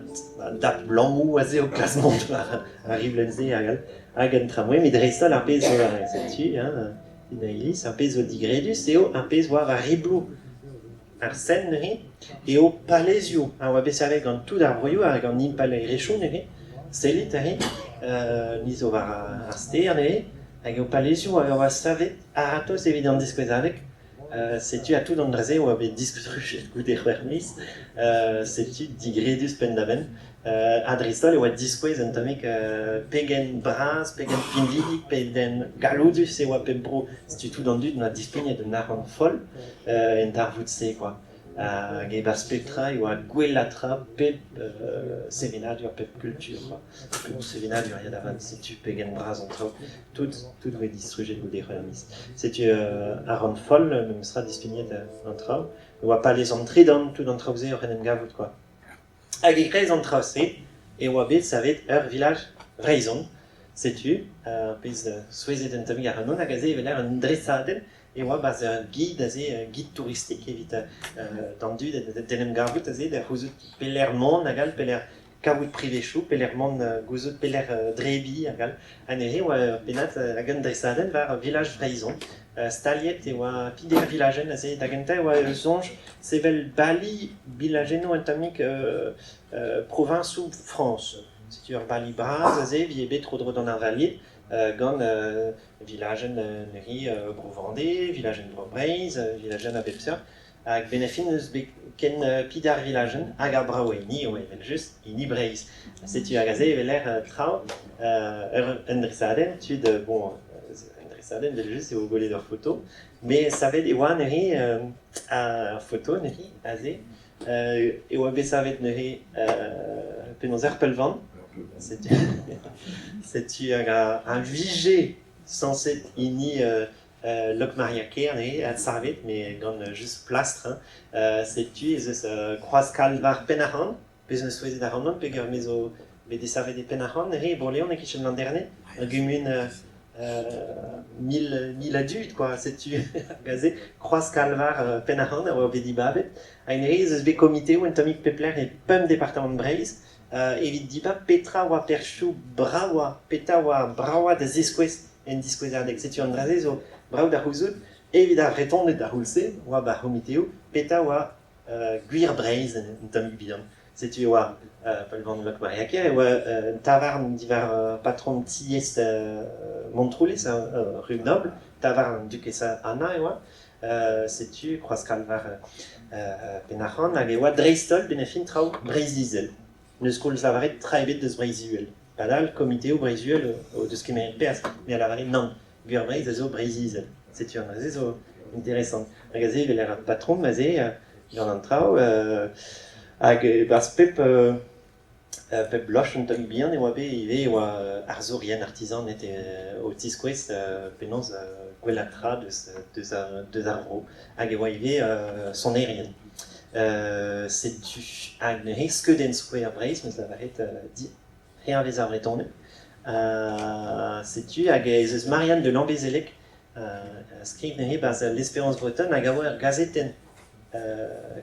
dap lammoù aze o klask mont war ar riblenn-se hag all. Hag un tramway, met dreist-holl ar pezh zo setu hein, un iliz, ar pezh zo digredus eo ar pezh war ar ribloù. Ar Seine neuze eo palezioù a oa bet savet gant tout ar broioù hag an impalaerezhioù neuze. Sellit aze, ni zo war ar stêr neuze, hag eo palezioù hag a oa savet a-ratozh evit an diskouezadeg. Setu ha tout an dra-se a oa bet distrujet goude c'hwec'h miz. Setu digredus penn-da-benn. Ha dreist-holl e oa diskouez un tammig pegen bras, pegen pinvidik, pegen galloudus e oa pep bro. Setu tout an dud 'noa dispignet un arc'hant foll en darvoud-se kwa. Hag e-barzh pep tra e oa gwellañ tra pep sevenadur, pep kultur kwa. Pep sevenadur ya da vat, setu pegen bras an traoù. Tout, tout voe distrujet goude c'hwec'h miz. Setu arc'hant foll memestra dispignet an traoù. E oa palez an tredan, tout an traoù-se oc'h en em gavout kwa. Hag e-kreiz an traoù-se e oa bet savet ur vilaj vreizhon. Setu ar pezh souezhet un tammig ac'hanon hag aze e weler un dresadenn e oa 'barzh ur gid aze, guide touristique evit d'an dud d'en em gavout aze, da c'houzout pelec'h mont hag all, pelec'h kavout privezioù, pelec'h mont gouzout pelec'h drebiñ hag all. Ha neuze e oa ur pennad hag un dresadenn war vilaj Vreizhon. Staliet e oa peder vilajenn aze. Da gentañ e oa ur soñj sevel bali bilajennoù un tammig proviñsoù Frañs. Setu ur bali bras aze, 'vije bet tro-dro d'an Invalid gant vilajenn neuze Bro-Vendée, vilajenn Bro-Breizh, vilajenn a bep seurt. Hag benn ar fin n'eus bet ken peder vilajenn hag ar brav hini eo evel-just, hini Breizh. Setu hag aze e weler traoù, un dresadenn, tud, bon, un dresadenn evel-just eo gwelet ur foto, met savet e oa neuze ar foto neuze aze, e oa bet savet neuze penaos ur peulvan, setu setu hag a vije sañset hini Lokmaria-Kêr neuze adsavet met gant just plastr hein. Setu ez eus Kroaz-Kalvar Penn-ar-C'hrann, pezh 'neus souezhet ac'hanon peogwir me zo bet desavet e Penn-ar-C'hrann neuze e Bro-Leon e-kichen Landerne, ur gumun mil a dud kwa, setu hag aze Kroaz-Kalvar Penn-ar-C'hrann a oa bet dibabet. Hag neuze ez eus bet komiteoù un tammig pep lec'h e pemp departamant Breizh evit dibab petra oa perzhioù bravañ, petra oa bravañ da ziskouez. en diskouezadeg. Setu an dra-se zo brav da c'houzout evit ar Vretoned d'ar c'houlz-se, oa ba c'homiteoù, petra oa gwir Breizh un tammig bihan. Setu e oa peulvan Lokmaria-Kêr, e oa un tavarn diwar patrom tiez Montroulez, rue Noble, tavarn an dukez Anna e oa. Setu Kroaz-Kalvar Penarc'hant, hag e oa dreist-holl benn ar fin traoù Breizh-Izel. N'eus koulz lavaret tra ebet deus Breizh-Uhel. Padal, komiteoù Breizh-Uhel o deus kemeret perzh, me a lavare nann, gwir Breizh a zo Breizh-Izel. Setu an dra-se zo interesant. Hag aze e weler ar patrom aze gant an traoù hag e-barzh pep pep loch un tamm bihan e oa bet ivez e oa arzourien, artizaned o tiskouez penaos gwellañ tra deus deus ar vro. Hag e oa ivez sonerien. Setu hag neuze skeudenn skouer Breizh 'm eus lavaret hervez ar Vretoned. Setu hag ez eus Marianne de Lambezelleg a skriv neuze 'barzh L'Espérance bretonne hag a oa ur gazetenn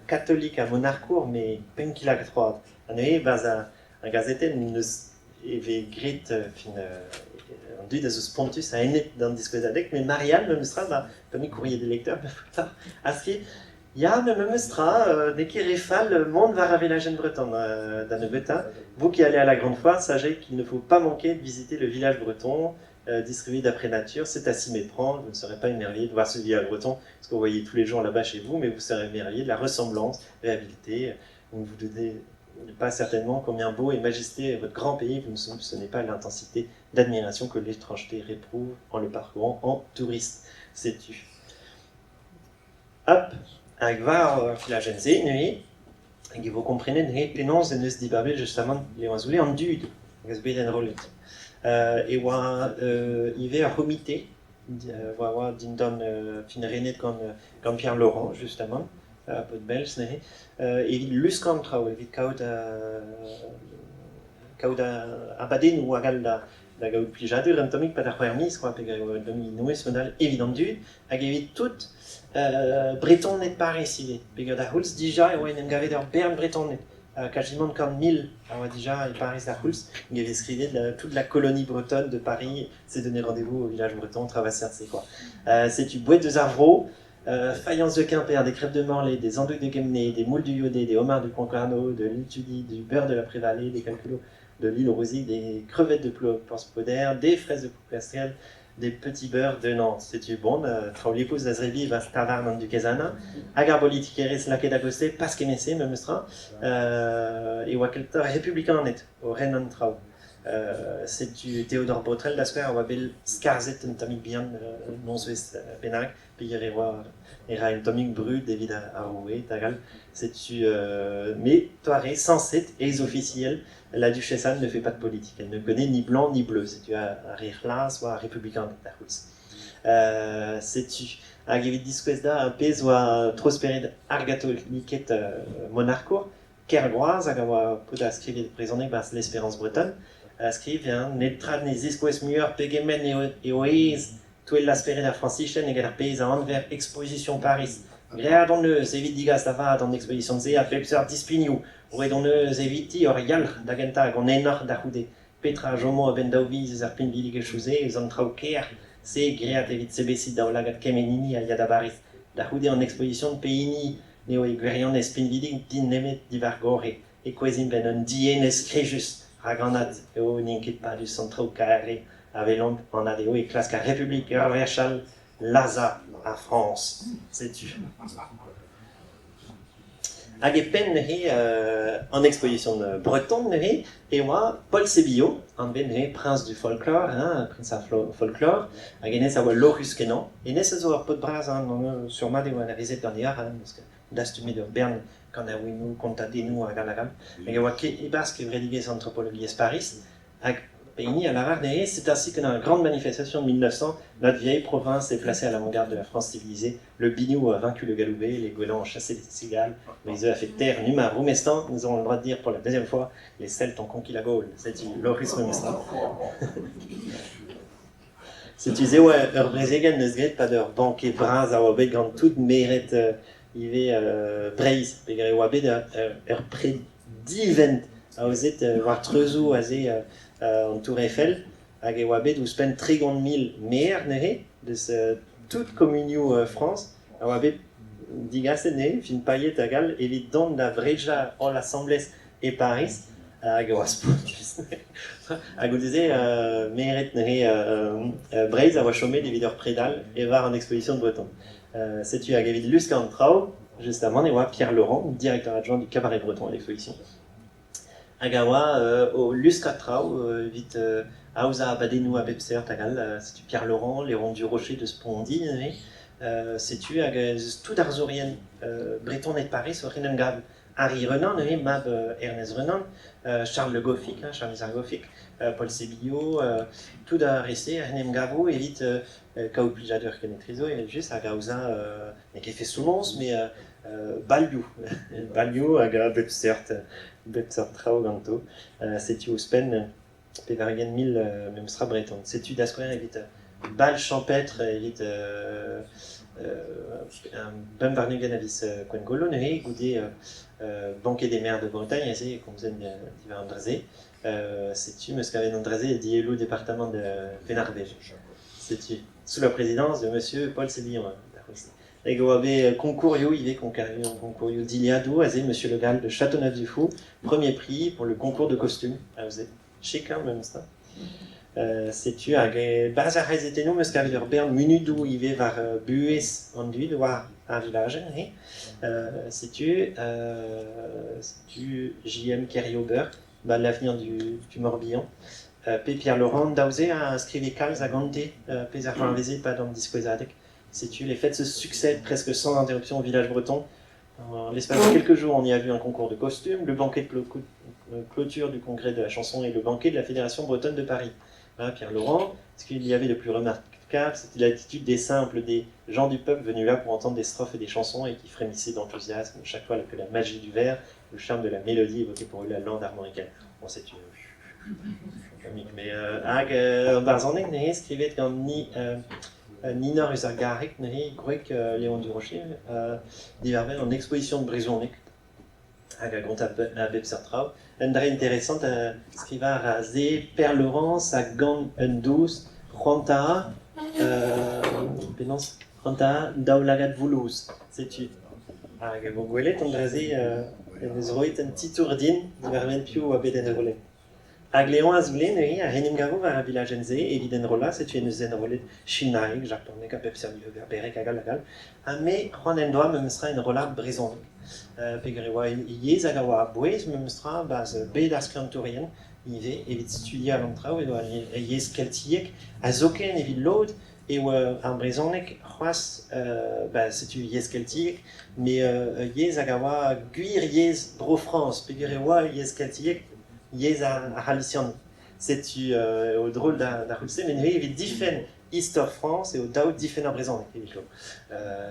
katolik ha monarkour met penn-kil-ha-troad. Ha neuze 'barzh ar gazetenn n'eus e vez graet fin an dud a zo spontus a-enep d'an diskouezadeg met Marianne memestra ma tammig courrier des lecteurs a skriv Ya, met memes tra, n'eo ket re fall mont war ar velajenn breton da nebeutañ. Vous qui allez à la Grande Foire, sachez qu'il ne faut pas manquer de visiter le village breton, distribué d'après nature. C'est à s'y méprendre, vous ne serez pas émerveillé de voir ce village breton, ce que vous voyez tous les jours là-bas chez vous, mais vous serez émerveillé de la ressemblance, réhabilitée. Vous ne vous doutez pas certainement combien beau et majesté est votre grand pays, vous ne soupçonnez pas l'intensité d'admiration que l'étrangeté réprouve en le parcourant en touriste. Sais-tu. Hop, hag war ar filajenn-se neuze, hag e vo komprenet neuze penaos en deus dibabet justamant Léon Azoulay an dud hag eus bet enrollet. E oa ivez ur c'homite oa dindan fin renet gant Pierre Laurent justamant, paotr Belz neuze, evit luskañ an traoù, evit kaout kaout abadennoù hag all da gaout plijadur un tammig 'pad ar c'hwec'h miz quoi, peogwir e oa un tammig inouez mod-all evit an dud hag evit tout Bretoned Pariz ivez, peogwir d'ar c'houlz dija e oa en em gavet ur bern Bretoned, quasiment 100 000 a oa dija e Pariz d'ar c'houlz, hag e vez skrivet toute la colonie bretonne de Paris s'est donné rendez-vous au village breton Travasser quoi. Setu boued deus ar vro, faïence de Quimper, des crêpes de Morlaix, des andouilles de Guémené, des moules du Iodé, des homards du Concarneau, de l'île Tudy, du beurre de la Prévalaye, des calculos de l'île Rouzic, des crevettes de Porspoder, des fraises de Plougastel, des petits beurres de Nantes. Setu bon, traoù lipous da zebriñ 'barzh tavarn an Dukez Anna, hag ar bolitikerezh lakaet a-gostez pas kement-se memestra, e oa kentoc'h republikaned o ren an traoù. Setu Théodore Botrel da skouer a oa bet skarzhet un tammig bihan un nozvezh bennak peogwir e oa e ra un tammig brud evit ar roue hag all. Setu mais toare sañset ez-ofisiel la duchesse Anne ne fait pas de politique. Elle ne connaît ni blanc ni bleu. Setu ar re c'hlas oa ar republikaned d'ar c'houlz. Setu hag evit diskouez da ar pezh oa tro-spered ar gatoliked monarkour, Kergroaz hag a oa paotr a skrive brezhoneg 'barzh L'Espérance bretonne, a skriv eñ netra ne ziskouez muioc'h pegement eo aes touellañ spered ar Frañsichenn eget ar pezh a anver Exposition Paris. Graet hon eus evit degas da vat an exposition-se a bep seurt dispignoù. Roet hon eus eviti hor yalc'h da gentañ hag hon enor da c'houde. Petra a chomo a-benn daou viz eus ar pinvidigezhioù-se, eus an traoù kaer-se graet evit sebeziñ daoulagad kement hini a ya da Bariz da c'houde an exposition pehini n'eo e gwirionez pinvidik din nemet diwar gorre e kouezhimp en un dienez skrijus rak anat eo n'int ket padus an traoù kaer a welomp anat eo e klask ar Republik ur wech all lazhañ ar Frañs. Setu. Hag e penn neuze an exposition breton neuze e oa Paul Sébillot, anvet neuze prince du folklore, hein, prince ar folklore, hag hennezh a oa lorc'hus-kenañ. Hennezh a zo ur paotr bras, hein, sur-mat e oa anavezet ganeoc'h, hein, parce que dastumet ur bern kanaouennoù, kontadennoù hag all hag all. Hag e oa e-barzh kevredigezh antropologiezh Paris, hag pehini a lavar neuze, c'est ainsi que dans la grande manifestation de 1900, notre vieille province est placée à l'avant-garde de la France civilisée. Le biniou a vaincu le galoubet, les goélands ont chassé les cigales, mais eux a fait taire Numa Roumestan, nous avons le droit de dire pour la deuxième fois, les Celtes ont conquis la Gaule. Setu lorc'hus memestra. Setu se oa ur brezegenn neus graet 'pad ur banket bras a oa bet gant tout maered ivez Breizh peogwir e oa bet ur pred divent aozet war treuzoù aze an Tour Eiffel. Hag e oa bet ouzhpenn 30 000 maer neuze, deus tout komunioù Frañs, a oa bet digaset neuze, fin paeet hag all, evit dont da vrejañ holl asambles e Pariz, hag e oa spontus. Ha goude-se, maered neuze Breizh a oa chomet evit ur pred all e war an Exposition bretonne. Setu hag evit luskañ an traoù, justamant e oa Pierre Laurent, directeur adjoint du Cabaret breton à l'exposition. Hag a oa o luskañ traoù evit aozañ abadennoù a bep seurt hag all. Setu Pierre Laurent, Léon Durocher deus Pondi neuze. Setu hag ez eus tout arzourien bretoned Paris oc'h en em gav. Harry Renan neuze, mab Ernest Renan, Charles Le Goffic, hein, Charles ar Goffic, Paul Sébillot, tout ar re-se en em gavo evit kaout plijadur kenetrezo evel-just hag aozañ n'eo ket festoù-noz met balioù, balioù hag a bep seurt, bep seurt traoù ganto. Setu ouzhpenn 80 000 memes tra breton. Setu da skouer evit bal champêtre evit 25 a viz Gwengolo neuze goude banquet des maires de Bretagne aze e komzen diwar an dra-se. Setu 'm eus kavet an dra-se e dielloù departamant Penn-ar-Bed. Setu sous la présidence de monsieur Paul Sébillon. Hag e oa bet konkourioù ivez, konkourioù dilhadoù aze, monsieur Le Gall de Châteauneuf-du-Fou, premier prix pour le concours de costume aze. Chik, hein, memes tra. Setu hag e-barzh ar c'hazetennoù 'm eus kavet ur bern munudoù ivez war buhez an dud war ar vilajenn he. Setu setu JM Keriober, ba l'avenir du Morbihan. Pe Pierre Laurent daou-se a skrive kalz a gante pezh a c'hoarveze 'pad an diskouezadeg. Setu les fêtes se succèdent presque sans interruption au village breton. En l'espace de quelques jours, on y a vu un concours de costumes, le banquet de clôture du congrès de la chanson et le banquet de la Fédération bretonne de Paris. Hein, Pierre Laurent, ce qu'il y avait de plus remarquable, c'était l'attitude des simples, des gens du peuple venus là pour entendre des strophes et des chansons et qui frémissaient d'enthousiasme chaque fois que la magie du vers, le charme de la mélodie évoquait pour eux la lande armoricaine. Bon, c'est comique, mais hag an barzhoneg neuze skrivet gant ni Nina eus ar Garreg neuze, gwreg Léon Durocher, diwar-benn an exposition brezhoneg hag a gont a bep seurt traoù. Un dra interesant skrivañ a ra se Père Laurence a gant un dous c'hoantañ penaos c'hoantañ daoulagad voulouz. Setu. Hag e vo gwelet an dra-se en deus roet un titour din diwar-benn piv oa bet enrollet. Hag Léon Azoulay neuze a en em gavo war ar vilajenn-se evit enrollañ, setu en deus enrollet sinaeg, japaneg, a bep seurt berrek hag all hag all. Ha me, c'hoant en doa memes tra enrollañ brezhoneg. Peogwir e oa e yezh hag a oa a-bouez memes tra 'barzh bed ar skiantourien ivez evit studial an traoù, e oa ur yezh keltiek ha zoken evit lod e oa ar brezhoneg c'hoazh, ba setu yezh keltiek, met ur yezh hag a oa gwir yezh Bro-Frañs peogwir e oa yezh keltiek, yezh ar C'halisian. Setu eo drol d'ar c'houlz-se, met neuze evit difenn istor Frañs eo dav difenn ar brezhoneg evit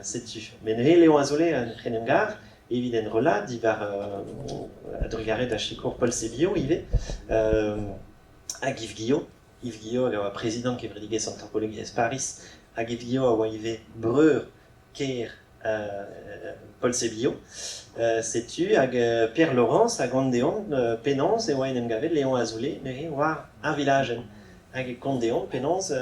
Setu. Met neuze Léon Azoulay en em gav evit enrollañ diwar a-drugarez da sikour Paul Sébillot ivez hag Yves Guillot. Yves Guillot a oa prezidant kevredigezh antropologiezh Pariz hag Yves Guillot a oa ivez breur kêr Paul Sébillot. Setu hag Pierre Laurence a gont deomp penaos e oa en em gavet Léon Azoulay neuze war ar vilajenn. Hag e kont deomp penaos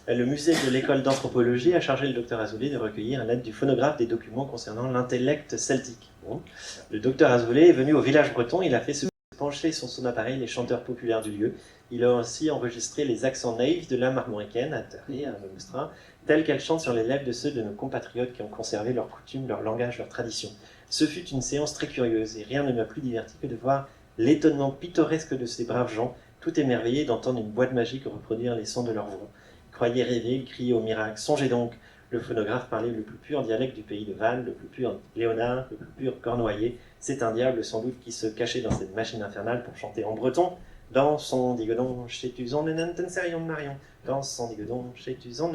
le musée de l'école d'anthropologie a chargé le docteur Azoulay de recueillir à l'aide du phonographe des documents concernant l'intellect celtique. Bon. Le docteur Azoulay est venu au village breton, il a fait se pencher sur son appareil les chanteurs populaires du lieu. Il a aussi enregistré les accents naïfs de l'âme armoricaine, à tels qu'elle chante sur les lèvres de ceux de nos compatriotes qui ont conservé leurs coutumes, leur langage, leurs traditions. Ce fut une séance très curieuse, et rien ne m'a plus diverti que de voir l'étonnement pittoresque de ces braves gens, tout émerveillés d'entendre une boîte magique reproduire les sons de leur voix. Ils croyaient rêver, ils criaient au miracle. Songez donc, le phonographe parlait le plus pur dialecte du pays de Vannes, le plus pur Léonard, le plus pur Cornouaillais. C'est un diable sans doute qui se cachait dans cette machine infernale pour chanter en breton. Dans son digodon, chez Tuzon, de Marion. Dans son digodon, chez Tuzon,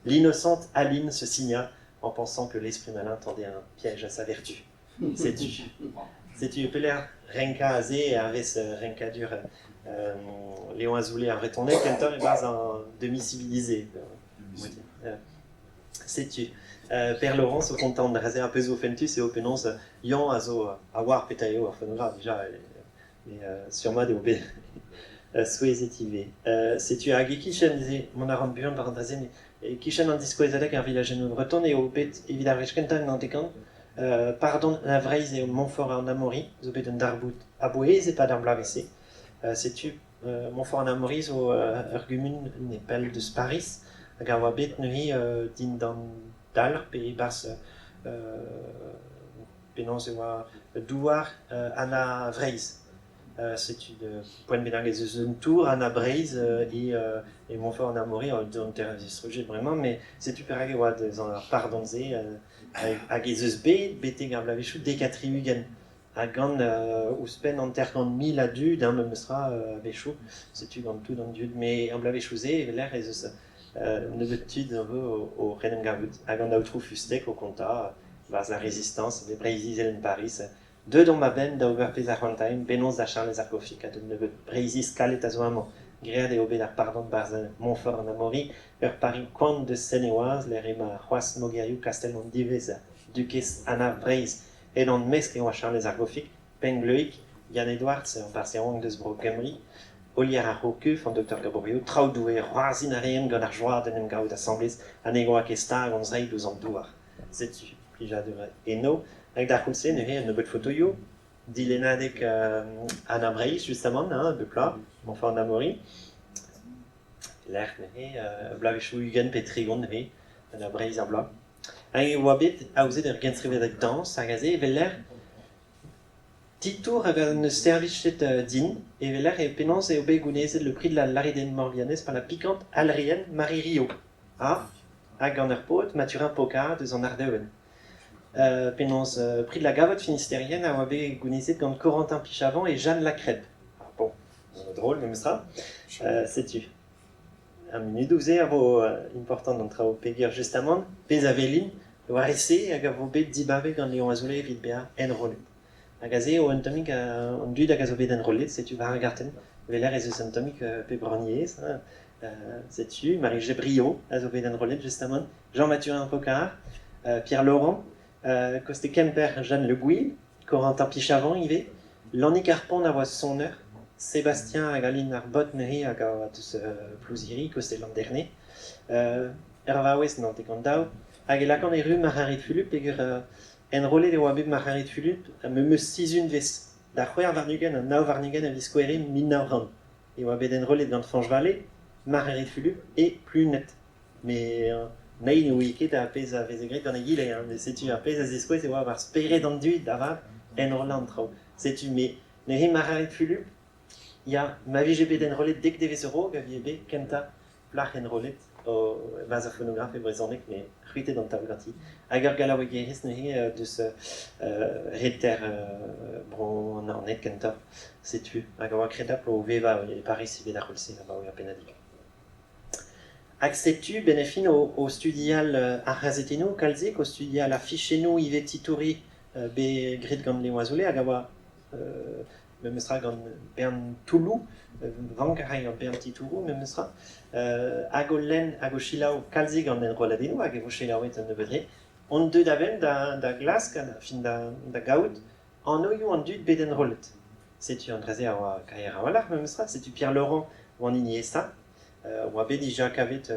L'innocente Aline se signa en pensant que l'esprit malin tendait un piège à sa vertu. Setu. Setu pelec'h renkañ aze hervez renkadur Léon Azoulay ar Vretoned kentoc'h e-barzh an demi-civilisé. Setu. Père Laurence o kontañ an dra-se ar pezh zo fentus eo penaos Yann a zo a oar petra eo ar phonographe dija, mais sur-mat eo bet Souezhet ivez. Setu hag e-kichen se, mont a ran buan war an dra-se, met e-kichen an diskouezadeg ar vilajennoù breton eo bet evit ar wech kentañ en hanter-kant pardon a Vreizh eo Montfort-en-Amaury zo bet un darvoud a-bouez e-pad ar bloavezh-se. Setu Montfort-en-Amaury zo ur gumun nepell deus Pariz hag a oa bet neuze dindan dalc'h pe e-barzh penaos e oa douar Anna Vreizh. Setu poent bennak ez eus un tour Anna Breizh e Montfort-en-Amaury, an distrujet bremañ, met setu perak e oa deus ar pardon-se hag ez eus bet betek ar bloavezhioù 70 ha gant ouzhpenn 50,000 a dud, hein, memes tra a-wechoù, setu gant tout an dud. Met ar bloavezhioù-se e-lec'h ez eus nebeut tud a vo o ren em gavout. Hag an aotrou Fustec o kontañ 'barzh ar Rezistañs, e Breizh-Izel en Pariz. Deuet omp a-benn da ober pezh a c'hoantaemp, bennozh da Charlez ar Gofig ha d'un nebeud Breizhiz kalet a zo amañ. Graet eo bet ar pardon 'barzh Montfort-en-Amaury, ur pari koant deus Seine-et-Oise lec'h emañ c'hoazh mogerioù kastell an diwezhañ, dukez Anna Vreizh. Edan mesk e oa Charlez ar Gofig, Pengleuig, Yann Edouards, ur barzh yaouank deus Bro-Gembre, Olier ar C'hourkuff, an doktor Gaborio, traoù Doue, c'hoarzhin a reent gant ar joa d'en em gavout asambles ha ne oa ket stag hon zreid ouzh an douar. Setu plijadur eno. Hag d'ar c'houlz-se neuze un nebeud fotoioù, dilennadeg Anna Breizh justamant, hein, bep bloaz, Montfort Amaury. Lec'h neuze, bloavezhioù 20 pe 30 neuze, Anna Breizh ar bloaz. Hag e oa bet aozet ur genstrivadeg dañs hag aze evel lec'h titour hag en deus servijet din evel lec'h eo penaos eo bet gounezet le prix de la Laridenn Morbihannaise par la piquante Alrienne Marie Rio. Ha hag gant ur paotr Mathurin Pocard eus an Ardeven. Penaos prix de la gavotte finistérienne a oa bet gounezet gant Corentin Pichavant et Jeanne Lacrèbe. Ah, bon, drôle memestra. Setu. Ar munudoù-se a vo important d'an traoù peogwir justamant pezh a welin war e-se hag a vo bet dibabet gant Léon Azoulay evit bezañ enrollet. Hag aze eo un tammig an dud hag a zo bet enrollet, setu war ar gartenn. Weler ez eus un tammig pep rannyezh. Hein. Setu Marie-G. Brio a zo bet enrollet justamant, Jean-Mathurin Pocard, Pierre Laurent, koste Kemper Jeanne Le Gouil, Corentin Pichavant ivez, Lannig ar Pont a oa soner, Sébastien hag Aline ar Bot neuze hag a oa deus Plouziri, koste Landerne, ur vaouez 92, hag e lakaont erru Marc'harid Fulup peogwir enrollet e oa bet Marc'harid Fulup memes sizhunvezh da 26 ha 29 a viz Gouere 1900. E oa bet enrollet gant Fañch Vallée, Marc'harid Fulup e Pluned. Met nei ne ouie ket ar pezh a veze graet gant egile, hein, met setu ar pezh a ziskouez e oa war spered an dud da vat enrollañ an traoù. Setu me neuze Marc'harid Fulup, ya, ma vije bet enrollet dek devezh a-raok a vije bet kentañ plac'h enrollet o barzh ar fonograf e brezhoneg, met c'hwitet an taol ganti. Hag ur gallaouegerez neuze deus reter bro an Naoned kentoc'h. Setu, hag a oa kredapl o vevañ e Pariz evit ar c'houlz-se abaoe ur pennadig. Hag setu, benn ar fin, o studial ar c'hazetennoù kalzik, o studial ar fichennoù ivez titouriñ bet graet gant Léon Azoulay hag a oa memestra gant bern toulloù, vank a rae ur bern titouroù memestra, hag o lenn hag o selaou kalzik an enrolladennoù hag e vo selaouet un nebeud re. On deuet a-benn da glask, fin da gaout anvioù an dud bet enrollet. Setu an dra-se a oa kaer a-walc'h memestra, setu Pierre Laurent oa an hini aesañ. Oa bet dija kavet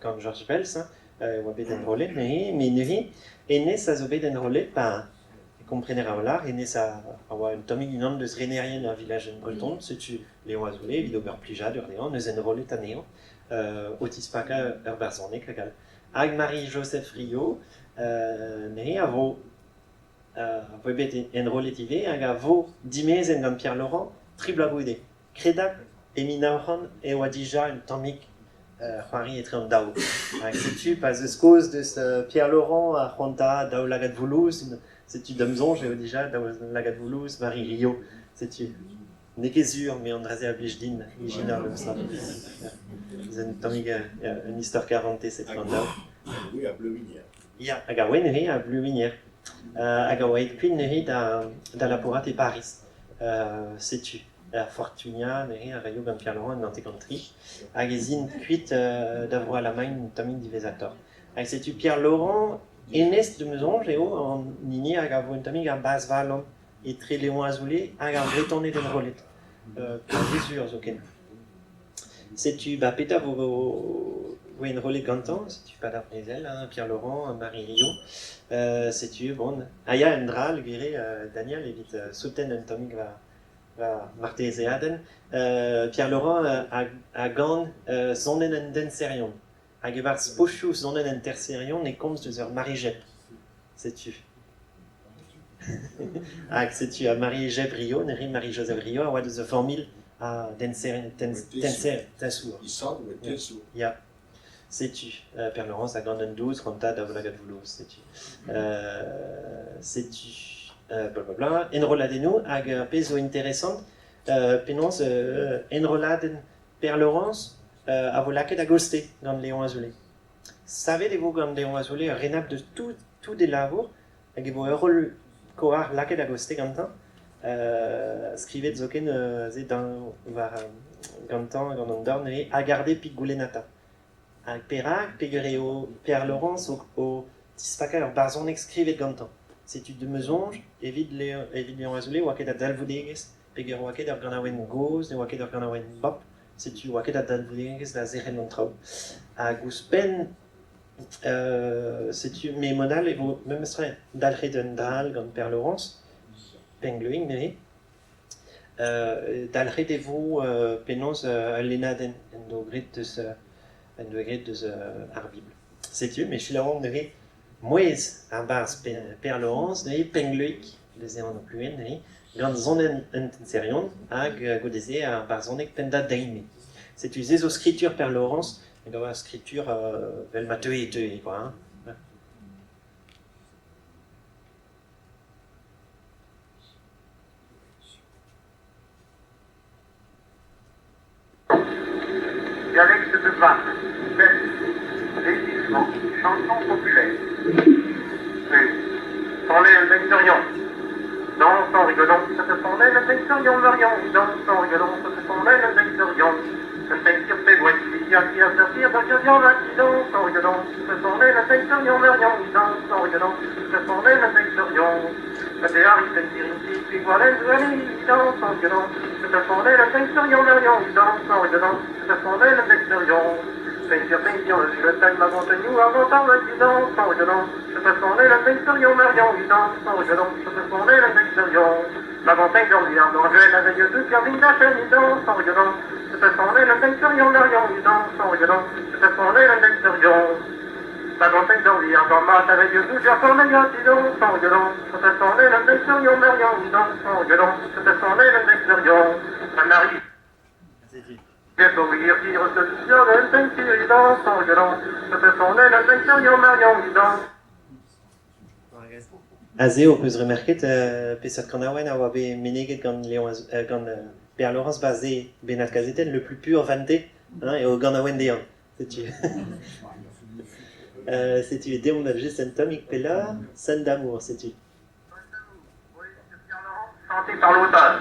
gant Georges Bels, hein, oa bet enrollet neuze, met neuze hennezh a zo bet enrollet pa komprener a-walc'h, hennezh a oa un tammig unan deus renerien ar vilajenn breton, setu Léon Azoulay evit ober plijadur dezhañ, neus enrollet anezhañ o tispakañ ur barzhoneg hag all. Hag Marie-Joseph Rio neuze a vo a voe bet enrollet ivez hag a vo dimezet gant Pierre Laurent tri bloaz goude. Kredapl e 1900 e oa dija un tammig c'hoari etre an daou. Rak setu pa 'z eus kaoz deus Pierre Laurent a c'hoantaat daoulagad voulouz, setu da'm soñj eo dija daoulagad voulouz Marie Rio. Setu n'eo ket sur, met an dra-se a blij din ijinañ memes tra. C'est un tammig un istor karantez etre an daou. Oui, a Bleuwigner. Ya, hag a oa neuze a Bleuwigner. Hag a oa aet kuit neuze da labourat e Pariz. Setu. Er Fortunia neuze a raio gant Pierre Laurent en 93 hag ez int kuit da Vro-Alamagn un tammig diwezhatoc'h. Hag setu Pierre Laurent, hennezh d'am soñj eo an hini hag a vo un tammig ar bazh-valan etre Léon Azoulay hag ar Vretoned enrollet. Peurvuiañ zoken. Setu ba petra vo vo enrollet gantañ, setu pas ar brezel, hein, Pierre Laurent, Marie Rio. Setu, bon, ah ya, un dra all, gwir eo, Daniel, evit souten un tammig va, va martezeadenn. Pierre Laurent a, a gan sonenn an denserion. Hag e-barzh pochoù sonenn an terserion e komz deus ur Marie-Jep. Setu. Hag setu ha Marie-Jep Rio, neuze Marie-Joseph Rio a oa deus ur familh a denser, tenser, tensour. Ya. Setu, Père Laurence a gant un douz rantad a lagad voulouz, setu. Setu, blablabla, enrolladennoù, hag ar pezh zo interesant, penaos enrolladenn Père Laurence a vo lakaet a-goste gant Léon Azoulay. Savet e vo gant Léon Azoulay ur renabl deus tout, tout e labour, hag e vo ur roll koar lakaet a-goste gantañ, skrivet zoken se war gantañ gant an dorn neuze, ha garde pik goulennata. Hag perak, peger eo Pierre Laurence o tispakañ ur barzhoneg skrivet gantañ. Setu de ma soñj, evit evit Léon Azoulay oa ket a dalvoudegezh, peger oa ket ur ganaouenn gozh, ne oa ket ur ganaouenn bop, setu oa ket a dalvoudegezh da zerc'hel an traoù. Hag ouzhpenn, setu me mod all e vo memestra dalc'het un dra all gant Pierre Laurence, Pengloing neuze. Dalc'het e vo penaos ul lennadenn en do graet deus en doa graet deus ar Bibl. Setu, me selaouomp neuze mouezh ar barzh Père Laurence neuze Pengloik, deus e anv pluenn neuze, gant sonenn un tenserion hag goude-se ar barzhoneg Penn-da-Deime. Setu se zo skritur Père Laurence, hag a oa skritur vel ma teue e teue quoi hein. Dialecte de Vannes, belge, vieillissement, chanson populaire. Parler un Vectorion. Danse en rigolant, ça te parlait le Vectorion, Marion. Danse en rigolant, ça te parlait le Vectorion. Un sur qui a qui a sortir dans le qui danse en rigolant, ça te parlait le Vectorion, Marion. Danse en rigolant, ça te parlait le Vectorion. Danse en rigolant, ça te parlait le Vectorion, Marion. Danse en rigolant, ça te parlait le Vectorion. Peinture, peinture, le time avant nous, avant qui danse en rigolant, je te parlais le Vectorion, Marion, danse en rigolant, je te parlais le Vectorion. L'avant-veille dans le la veille de Pierre chaîne, danse en rigolant, je te parlais le Vectorion, Marion, danse en rigolant, je te parlais le Vectorion. L'avant-veille dans le dans la veille de Pierre qui danse en rigolant, je te parlais le Vectorion, Marion, danse en rigolant, je te parlais le Vectorion. La Marie. Aze ho peus remerket peseurt kanaouenn a oa bet meneget gant Léon gant Père Laurence ba se bennad kazetenn le plus pur vante, hein, eo ganaouenn dezhañ. Setu. Setu deomp da just un tammig pelloc'h, Scène d'amour, setu. Chanté par l'auteur.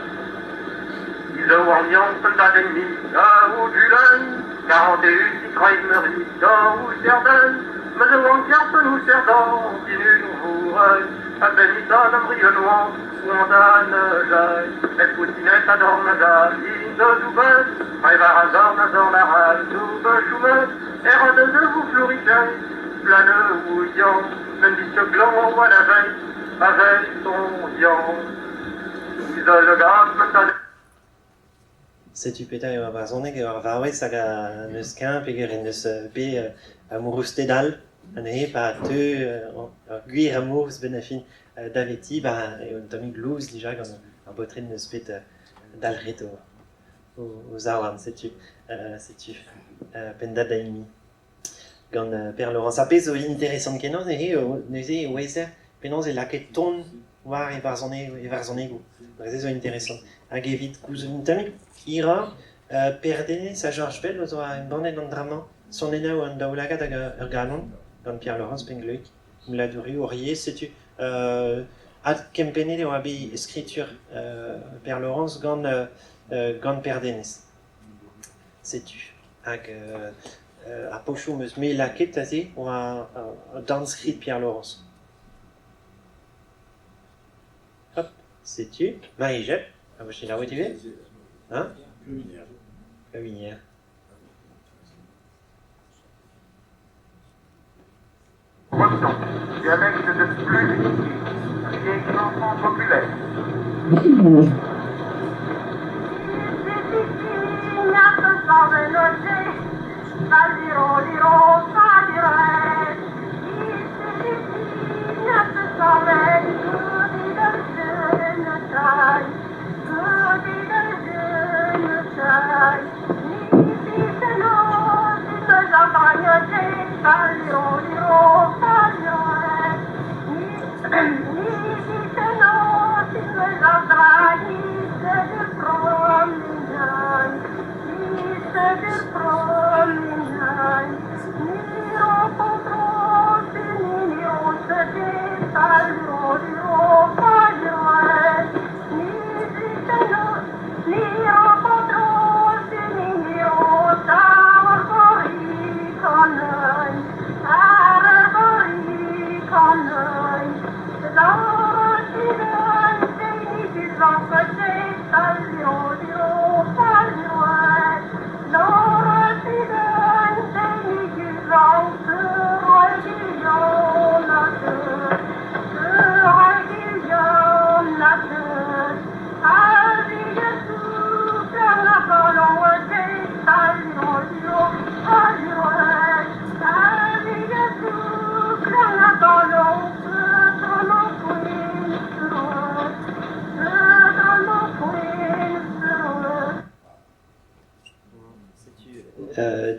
Setu petra eo ar barzhoneg eo ar vaouez hag a n'eus ken peogwir en deus bet amourousted all anezhe pa teu ur gwir amourous benn ar fin daveti ba eo un tammig lous dija gant ar baotred n'eus bet dalc'het o zaouarn setu setu penn-da da hini gant Père Laurence. Ar pezh zo interesant-kenañ neuze eo neuze e ouezer penaos e lakaet ton war e varzhonegoù. Se zo interesant. Hag evit gouzout un tammig hiroc'h, Per Denez ha Georges Bell o doa embannet an dra-mañ, sonennoù an daoulagad hag ur galon, gant Pierre Laurence Pengloik, Mladurioù hor yezh, setu adkempennet e oa bet skritur Per Laurence gant gant Per Denez. Setu. Hag ar pochoù 'm eus-me lakaet aze oa dornskrid Pierre Laurence. Hop, setu. Marie-Jep, a vo selaouet ivez? Hein? Pleuwigner. Breton, dialecte de Pluvigner, vieille chanson populaire.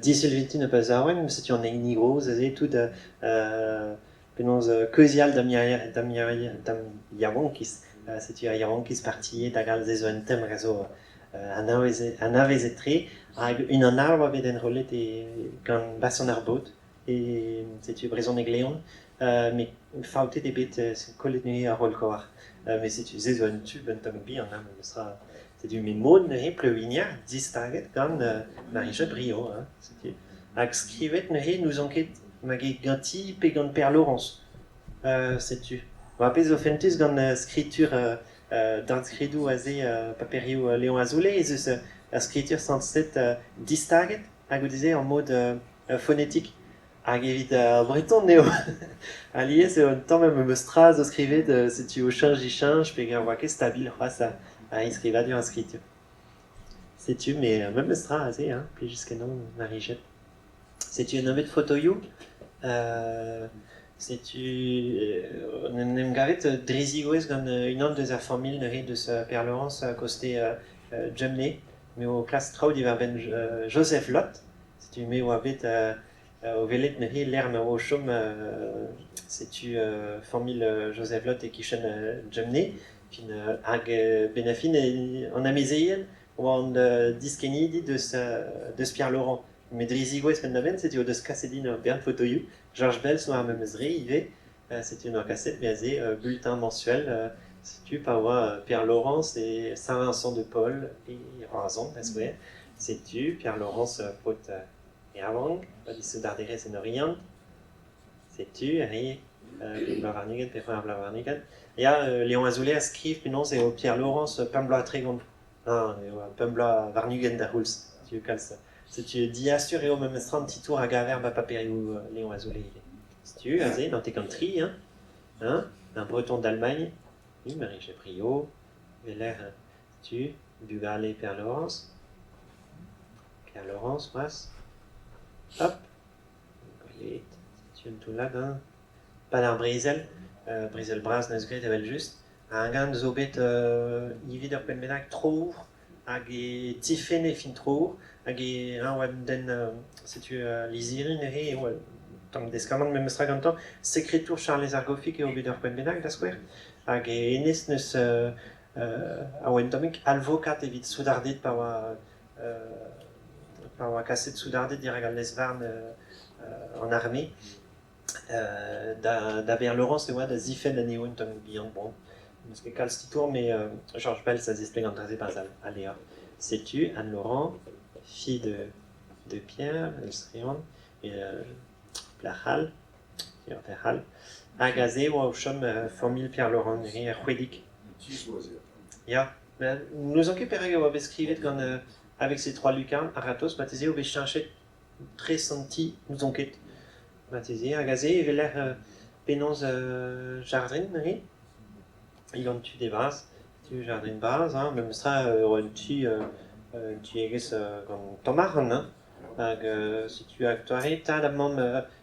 Disul vintin e pa zaouenn, setu an hini gozh aze tout penaos keuzial da'm da'm da'm yaouankiz. Setu ar yaouankiz partiet hag all se zo un tem hag a zo anavezet-tre hag unan all a oa bet enrollet e gant Basan ar Baot e setu brezhoneg Leon met faotet eo bet kollet neuze ar roll-koar. Met setu se zo un tub un tamm bihan hein memestra. Setu me mod neuze Pleuwigner distaget gant Marie-Jo Brio hein setu. Hag skrivet neuze n'ouzon ket ma ket ganti pe gant Pêr Laurence. Setu. War pezh zo fentus gant skritur dornskridoù aze paperioù Léon Azoulay ez eus ur skritur sañset distaget hag goude-se en mod fonetik. Hag evit ar breton eo alies eo un tamm memes tra zo skrivet setu o cheñch-dicheñch peogwir 'oa ket stabil c'hoazh ar enskrivadur ar skritur. Setu met memes tra aze hein, plijus-kenañ Marie-Jette. Setu un nebeud fotoioù. Setu en em gavet dre zigouezh gant unan deus ar familh neuze deus Père-Laurence koste Jemne. Me o klask traoù diwar-benn Joseph Lot. Setu me oa bet o welet neuze lec'h ma oa o chom setu familh Joseph Lot e-kichen Jemne. Fin hag benn ar fin an amezeien oa an diskennidi deus deus Pierre Laurent. Met dre zigouezh penn-da-benn setu o deus kaset din ur bern fotoioù. Georges Bell zo ar memes re ivez. Setu en doa kaset me aze bulletin mensuel. Setu pa oa Pierre Laurence e Saint-Vincent-de-Paul e Roazhon da skouer. Setu Pierre Laurence paotr Erwann, pa disoudarderezh en Oriant. Setu aze pemp bloaz warn-ugent pe c'hwec'h bloaz warn-ugent. Ya, Léon Azoulay a skriv penaos eo Pierre Laurence pemp bloaz ha 30. Ah, eo pemp bloaz warn-ugent d'ar c'houlz. Setu kalz. Setu diasur eo memes tra an titour a gaver ba paperioù Léon Azoulay ivez. Setu aze, 93, hein, hein, un Breton d'Allemagne, oui, Marie Brio, Veler, setu, bugale Pierre Laurence. Pierre Laurence, c'hoazh. Hop, gwelet, setu un toullad, hein. Pad ar brezel, brezel bras 'neus graet evel-just. Hag-eñ zo bet ivez d'ur penn bennak troour hag e tifenne fin troour hag e eñ oa un den setu lizhiri neuze e oa tamm deskamant memestra gantañ. Sekretour Charlez ar Gofig eo bet ur poent bennak da skouer. Hag e hennezh 'neus a oa un tammig alvokad evit soudarded pa oa pa oa kaset soudarded dirak al lez-varn an arme. Da Bêr Laurence e oa da zifenn anezho un tammig bihan. Bon, n'eus ket kalz titour, met Georges Bels a zispleg an dra-se barzh al levr. Setu Anne Laurent, fille de Pierre Elstrian, et plac'h all, verc'h all. Hag aze e oa o chom familh Pierre Laurent neuze er C'hwedig. Ya, n'ouzon ket perak e oa bet skrivet gant avec ces trois lucarnes a-ratozh, marteze eo bet cheñchet tres an ti, n'ouzon ket. Marteze hag aze e weler penaos jardrin neuze, gant tud e-barzh, tu jardrin bras hein, memestra un ti un tiegezh gant tamm arc'hant hein. Hag setu hag doare tad ha mamm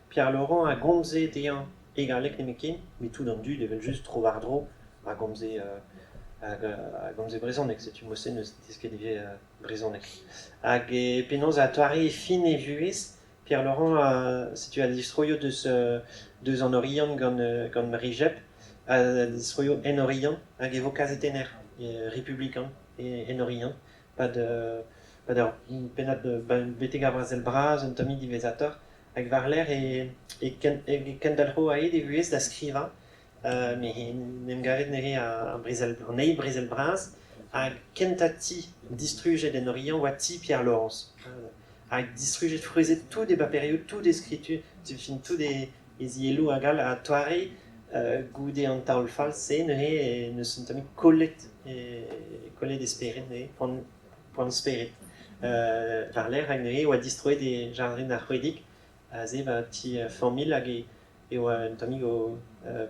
Pierre Laurent a gomze dezhañ e galleg nemetken, met tout an dud evel-just tro-war-dro a gomze hag a gomze brezhoneg, setu mod-se 'neus desket ivez brezhoneg. Hag penaos a doare fin e vuhez, Pierre Laurent setu a distroio deus deus an Oriant gant gant Marie Jep, a distroio en Oriant hag e vo kazetenner republikan en Oriant pad pad ur pennad betek ar brezel bras un tammig diwezhatoc'h hag war-lerc'h e e kendalc'ho aet e vuhez da skrivañ met en em gavet neuze ar brezel an eil brezel bras hag kentañ ti distrujet en Oriant oa ti Pierre Laurence hag distrujet freuzet tout e baperioù tout e skritur fin tout e e zielloù hag all ha toare goude an taol fall-se neuze n'eus un tammig kollet kollet e spered neuze poan poan spered war-lerc'h hag neuze e oa distroet e jardrin ar C'hoedig aze ba ti familh hag e e oa un tammig o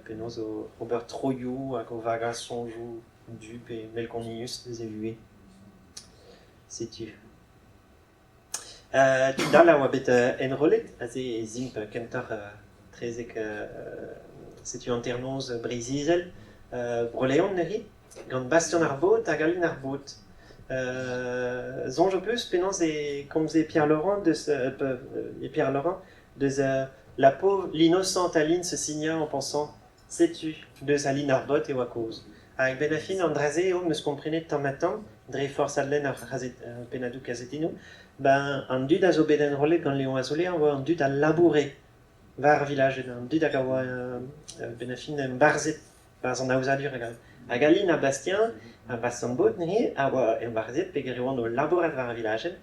penaos o ober troioù hag o vagañ soñjoù du pe melkonius eus e vuhez. Setu. Tud all a oa bet enrollet aze ez imp kentoc'h 'trezek setu hanternoz Breizh-Izel, Bro-Leon neuze, gant Bastian ar Baot hag Aline ar Baot. Soñj ho peus penaos e komze Pierre Laurent deus Pierre Laurent deus la pauvre, l'innocente Aline se signa en pensant setu deus Aline ar Baot e oa kaoz. Hag benn ar fin an dra-se eo 'm eus komprenet tamm-ha-tamm, dre forzh adlenn ar pennadoù kazetennoù, ben an dud a zo bet enrollet gant Léon Azoulay a oa an dud a laboure war ar vilajenn, an dud hag a oa benn ar fin embarzhet barzh an aozadur hag all. Hag Aline ha Bastien, ha Bastien Baot neuze, a oa embarzhet peogwir e oant o labourat war ar vilajenn.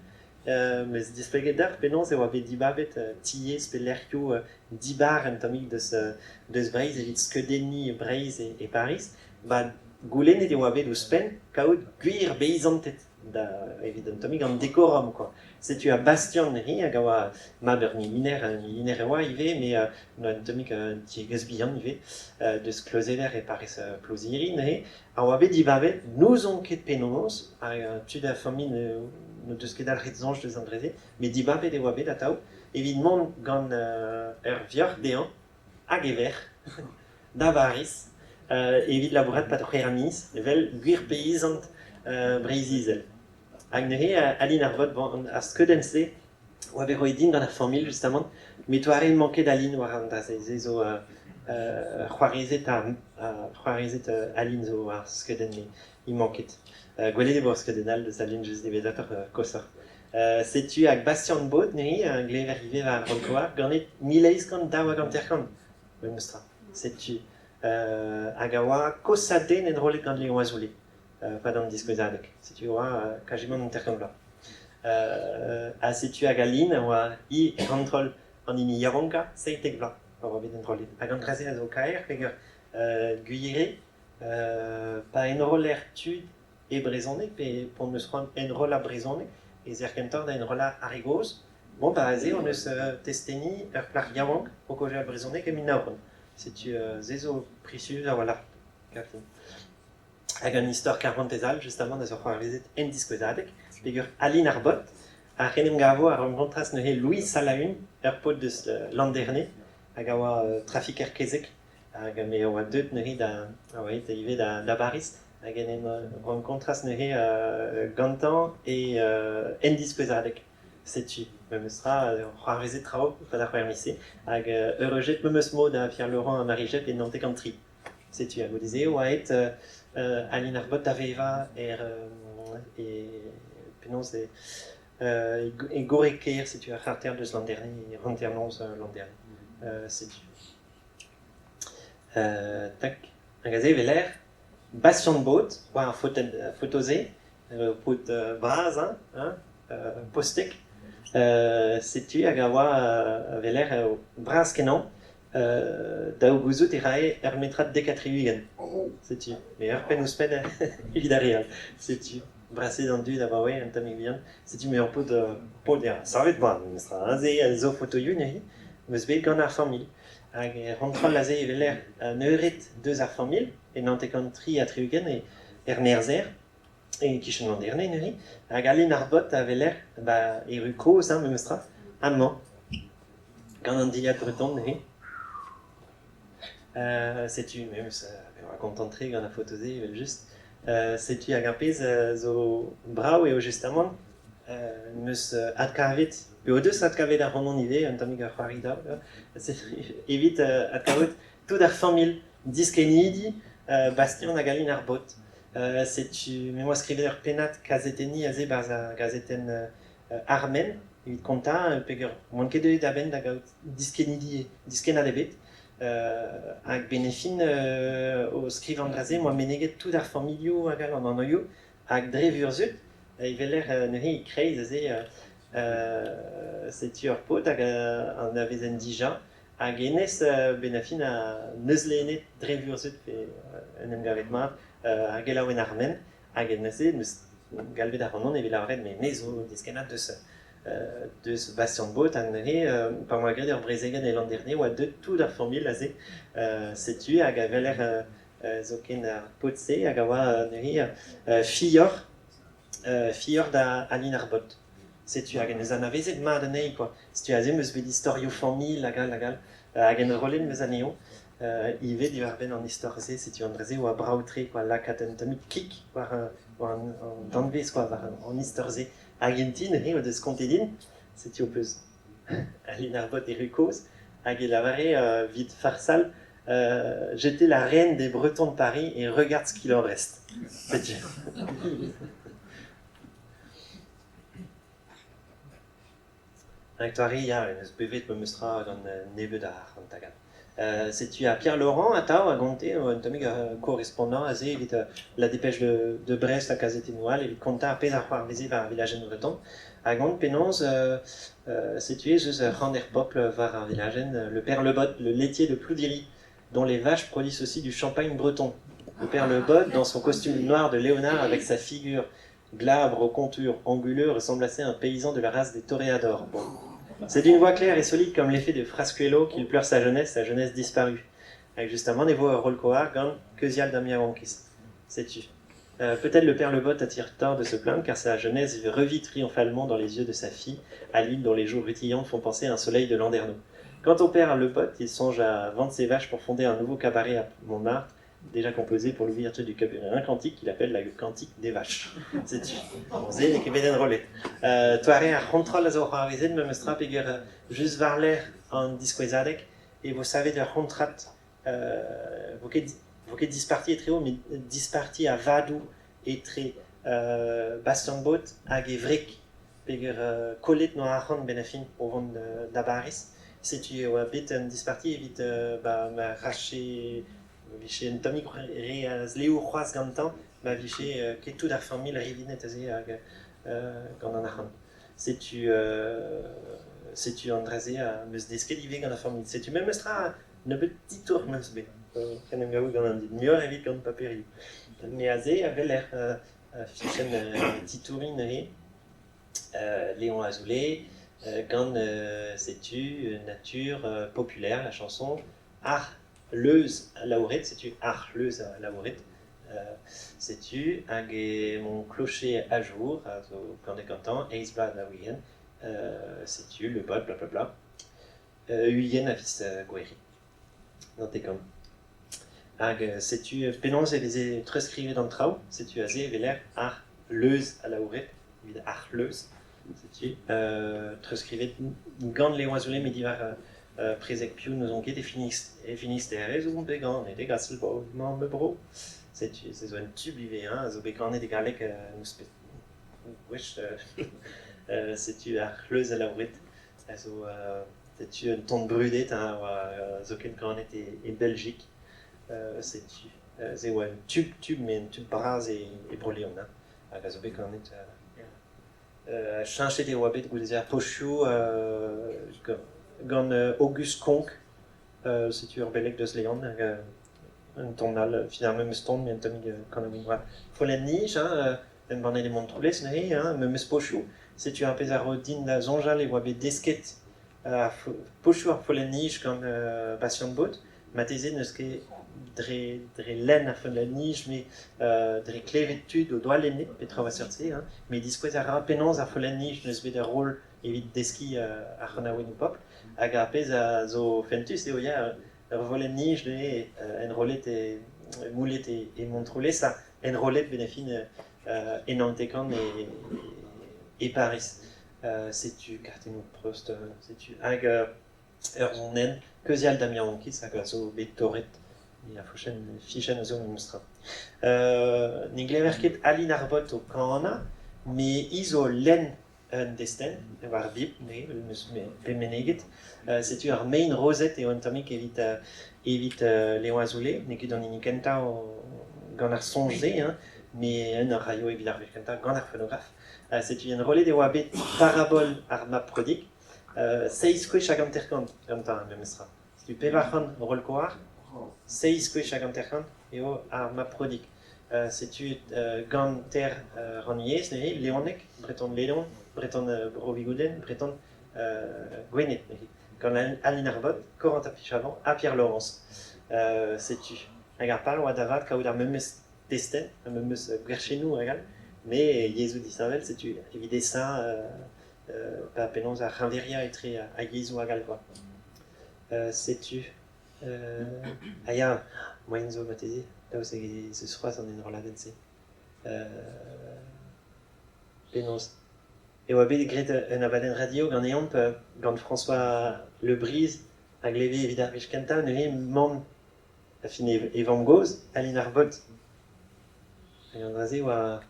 Meus displeget deoc'h penaos e oa bet dibabet tiez pe lec'hioù dibar un tammig deus deus Breizh evit skeudenniñ Breizh e Pariz. Ba goulennet e oa bet ouzhpenn kaout gwir beizanted da evit un tammig an dekorum kwa. Setu ar Bastian neuze hag a oa mab ur miliner, miliner e oa ivez, met un tammig un tiegezh bihan ivez, deus Kleuzeder e Pariz Plouziri neuze, a oa bet dibabet, n'ouzon ket penaos, hag tud a familh n'o deus ket dalc'het soñj deus an dra-se, met dibabet e oa bet atav evit mont gant ur vioc'h dezhañ hag e verc'h da Bariz evit labourat 'pad c'hwec'h miz evel gwir peizant Breizh-Izel. Hag neuze Aline ar Vot, bon, ar skeudenn-se oa bet roet din gant ar familh justamant, met doare manket Aline war an dra-se. Se zo c'hoarezed ha c'hoarezed Aline zo war ar skeudenn he manket. Gwelet e vo ar skeudenn all deus Aline just diwezhatoc'h koshoc'h. Setu hag Bastian Baot neuze a glever ivez war ar roll ganet 1852 memes tra. Setu hag a oa kosañ den enrollet gant Léon Azoulay 'pad an diskouezadeg. Setu e oa kazimant 50 vloaz. Ha setu hag Aline a oa hi e-kontrol an hini yaouankañ, 17 vloaz a oa bet enrollet. Hag an dra-se a zo kaer peogwir gwir eo pa enroller tud e brezhoneg pe p'hon eus c'hoant enrollañ brezhoneg ez eer kentoc'h da enrollañ ar re gozh. Bon, ba aze hon eus testeni ur plac'h yaouank o kaozeal brezhoneg e 1900. Setu se zo prisius a-walc'h, ganin. Hag un istor karantez all justamant a zo c'hoarvezet en diskouezadeg peogwir Aline ar Bot a en em gavo a rankontras neuze Louis Salaün, ur paotr deus Landerne, hag a oa trafiker kezeg hag me a oa deuet neuze da a oa aet ivez da da Bariz hag en em rankontras neuze gantañ e en diskouezadeg. Setu memestra c'hoarvezet traoù e-pad ar c'hwec'h miz-se hag eureujet memes mod da Pierre Laurent ha Marie-Jep e 93. Setu ha goude-se e oa aet Aline ar Bot da vevañ er e penaos e e Gorre-Kêr, setu ar c'harter deus Landerne, hanternoz Landerne. Setu. Tak. Hag aze e weler Bastian Baot war ar foto-se, ur paotr bras hein, hein, postek. Setu hag a oa a weler bras-kenañ. Dav gouzout e rae ur metrad 70. Setu, met ur penn ouzhpenn evit ar re all. Setu, braset an dud abaoe un tammig bihan. Setu me ur paotr paotr ya, savet mat memestra. Aze a zo fotoioù neuze. 'Meus bet gant ar familh. Hag er c'hontrol aze e weler un eured deus ar familh, e 963 e er Merzer, e-kichen Landerne neuze, hag Aline ar Bot a weler ba erru kozh hein, memestra, amañ, gant an dilhad breton neuze. Setu memes me oa kontant-tre gant ar foto-se evel-just. Setu hag ar pezh zo brav eo justamant 'm eus adkavet, pe o deus adkavet ac'hanon ivez un tammig ar c'hoari daou, evit adkavout tout ar familh diskennidi Bastien hag Aline ar Bot. Setu me 'm boa skrivet ur pennad kazetenniñ aze 'barzh ar gazetenn Armen evit kontañ peger oan ket deuet a-benn da gaout diskennidi diskennad ebet. Hag 'benn e fin o skrivañ an dra-se 'm boa meneget tout ar familhoù hag all an anvioù hag dre vurzhud e weler neuze e-kreiz aze setu ur paotr hag anavezen dija hag hennezh 'benn ar fin a 'neus lennet dre vurzhud pe en em gavet mat ar gelaouenn Armen hag neuze 'neus galvet ac'hanon evit lavaret me me zo diskennad deus Bastian Bot ha neuze pa 'moa graet ur brezegenn e Landerne oa deuet tout ar familh aze setu hag a weler zoken ar paotr-se hag a oa neuze filhor da Aline ar Bot. Setu hag en deus anavezet mat anezhi kwa. Setu aze 'm eus bet istorioù familh hag all hag all hag enrollet 'm eus anezho ivez diwar-benn an istor-se. Setu an dra-se oa brav-tre kwa lakaat un tammig kig war war an danvez kwa war an istor-se. Hag int-i neuze o deus kontet din, setu ho peus Aline ar Bot erru kozh, hag e lavare 'vit farsal J'étais la reine des Bretons de Paris et regarde ce qu'il en reste. Setu. Hag ya, eus bevet memes tra gant nebeut a arc'hant hag all. Setu ha Pierre Laurent atav a gonte un tammig correspondant aze evit la Dépêche de Brest ha kazetennoù all evit kontañ ar pezh a c'hoarveze war ar vilajenn vreton. A gont penaos setu ez eus ur c'han er bobl war ar vilajenn, le père Le Bot, le laitier de Ploudiri, dont les vaches produisent aussi du champagne breton. Le père Le Bot, dans son costume noir de Léonard avec sa figure glabre aux contours anguleux, ressemble assez à un paysan de la race des toréadors. Bon. C'est d'une voix claire et solide comme l'effet de Frascuelo qu'il pleure sa jeunesse disparue. Hag justamant e vo ur roll-koar gant Keuzial d'am yaouankiz. Setu. Peut-être le père Le Bot a-t-il tort de se plaindre car sa jeunesse revit triomphalement dans les yeux de sa fille, Aline, dont les jours rutillantes font penser à un soleil de Landerneau. Quant au père Le Bot, il songe à vendre ses vaches pour fonder un nouveau cabaret à Montmartre, déjà composé pour l'ouverture du cabaret un cantique qu'il appelle la cantique des vaches. Setu. Se n'eo ket bet enrollet. Toare ar c'hontrol a zo c'hoarvezet memes tra peger just war-lerc'h an diskouezadeg e vo savet ur c'hontrad vo ket disparti etreo met disparti a vadoù etre Bastian Bot hag e wreg peger kollet 'noa arc'hant 'benn ar fin o vont da Bariz. Setu e oa bet un disparti evit ba ma rache vije un tammig re a zleoù c'hoazh gantañ ma vije ket tout ar familh rivinet aze hag gant an arc'hant. Setu setu an dra-se am eus desket ivez gant ar familh. Setu memes tra nebeut titour 'm eus bet en em gavout gant an dud, muioc'h evit gant paperioù. Me aze a weler fichenn titouriñ neuze, Léon Azoulay, gant setu Nature populaire, la chanson Ar Leuz alaouret, setu Ar C'hleuz alaouret. Setu hag eo mon clocher à jour a zo ganet gantañ eizh bloaz da ouien. Setu le bot blablabla. Uien a viz Gouere. Nantekan. Hag setu penaos e veze treuzskrivet an traoù. Setu aze e weler ar leuz alaouret evit ar c'hleuz. Setu treuzskrivet gant Léon Azoulay met diwar prezeg piv n'ouzon ket e Finistère ez on bet ganet e Gasselbro, mamm bro. Setu se zo un tub ivez hein, a zo bet ganet e galleg nouspet gwech. Setu ar c'hleuz alaouret a zo setu un ton brudet hein, a oa zoken ganet e Belgique. Setu se oa un tub tub met un tub bras e Bro-Leon hein, hag a zo bet ganet Cheñchet e oa bet goude-se ar pozioù gant August Konk, setu ur beleg deus Leon hag un ton all, finalement memes ton met un tammig kanaouenn war. Follenn-nij, hein, embannet e Montroulez neuze, hein, memes pozioù. Setu ar pezh a ro din da soñjal e oa bet desket Ar pochoù ar follenn-nij gant Bastian Bot. Marteze n'eus ket dre lenn ar follenn-nij, met dre klevet tud o doa lennet petra oa seurt-se, hein. Met diskouez a ra penaos ar follenn-nij n'eus bet ur roll evit deskiñ ar c'hanaouennoù pobl. Hag ar pezh a zo fentus eo ya, ur volenn-nij neuze enrollet e moullet e Montroulez ha enrollet benn ar fin e Nantekan e Pariz. Setu kartennoù Proust, setu hag ur sonenn keuzial da'm yaouankiz hag a zo bet torret ar fichenn fichenn a zo memestra. Ne glever ket Aline ar Bot o kanañ, met hi zo lenn un destenn war Bibl, neuze, n'eus bet meneget. Setu ar mein rozet eo un tammig evit evit Léon Azoulay, n'eo ket an hini kentañ gant ar soñj-se, hein, met un a raio evit ar wech kentañ gant ar fonograf. Setu enrollet e oa bet Parabol ar mab prodig, seizh kwech hag hanter-kant gantañ memestra. Setu 400 roll-koar, seizh kwech hag hanter-kant eo ar mab prodig. Setu gant ter rannyezh neuze, leoneg, breton Leon, breton Bro-Vigoudenn, breton Gwened neuze. Gant Aline ar Bot, Corentin Pichavant ha Pierre Laurence. Setu. Hag ar pal oa da vat kaout ar memes testenn, ar memes gwerchennoù hag all, met yezhoù disheñvel, setu evit esa pa penaos ar c'heñveriañ etre ar yezhoù hag all quoi. Setu. Ah ya, moaien zo marteze, daoust hag ez eus c'hoazh an enrolladenn-se. Penaos e oa bet graet un abadenn radio ganeomp gant François Le Bris a gleve evit ar wech kentañ neuze mamm a fin e vamm-gozh, Aline ar Bot. Hag an dra-se oa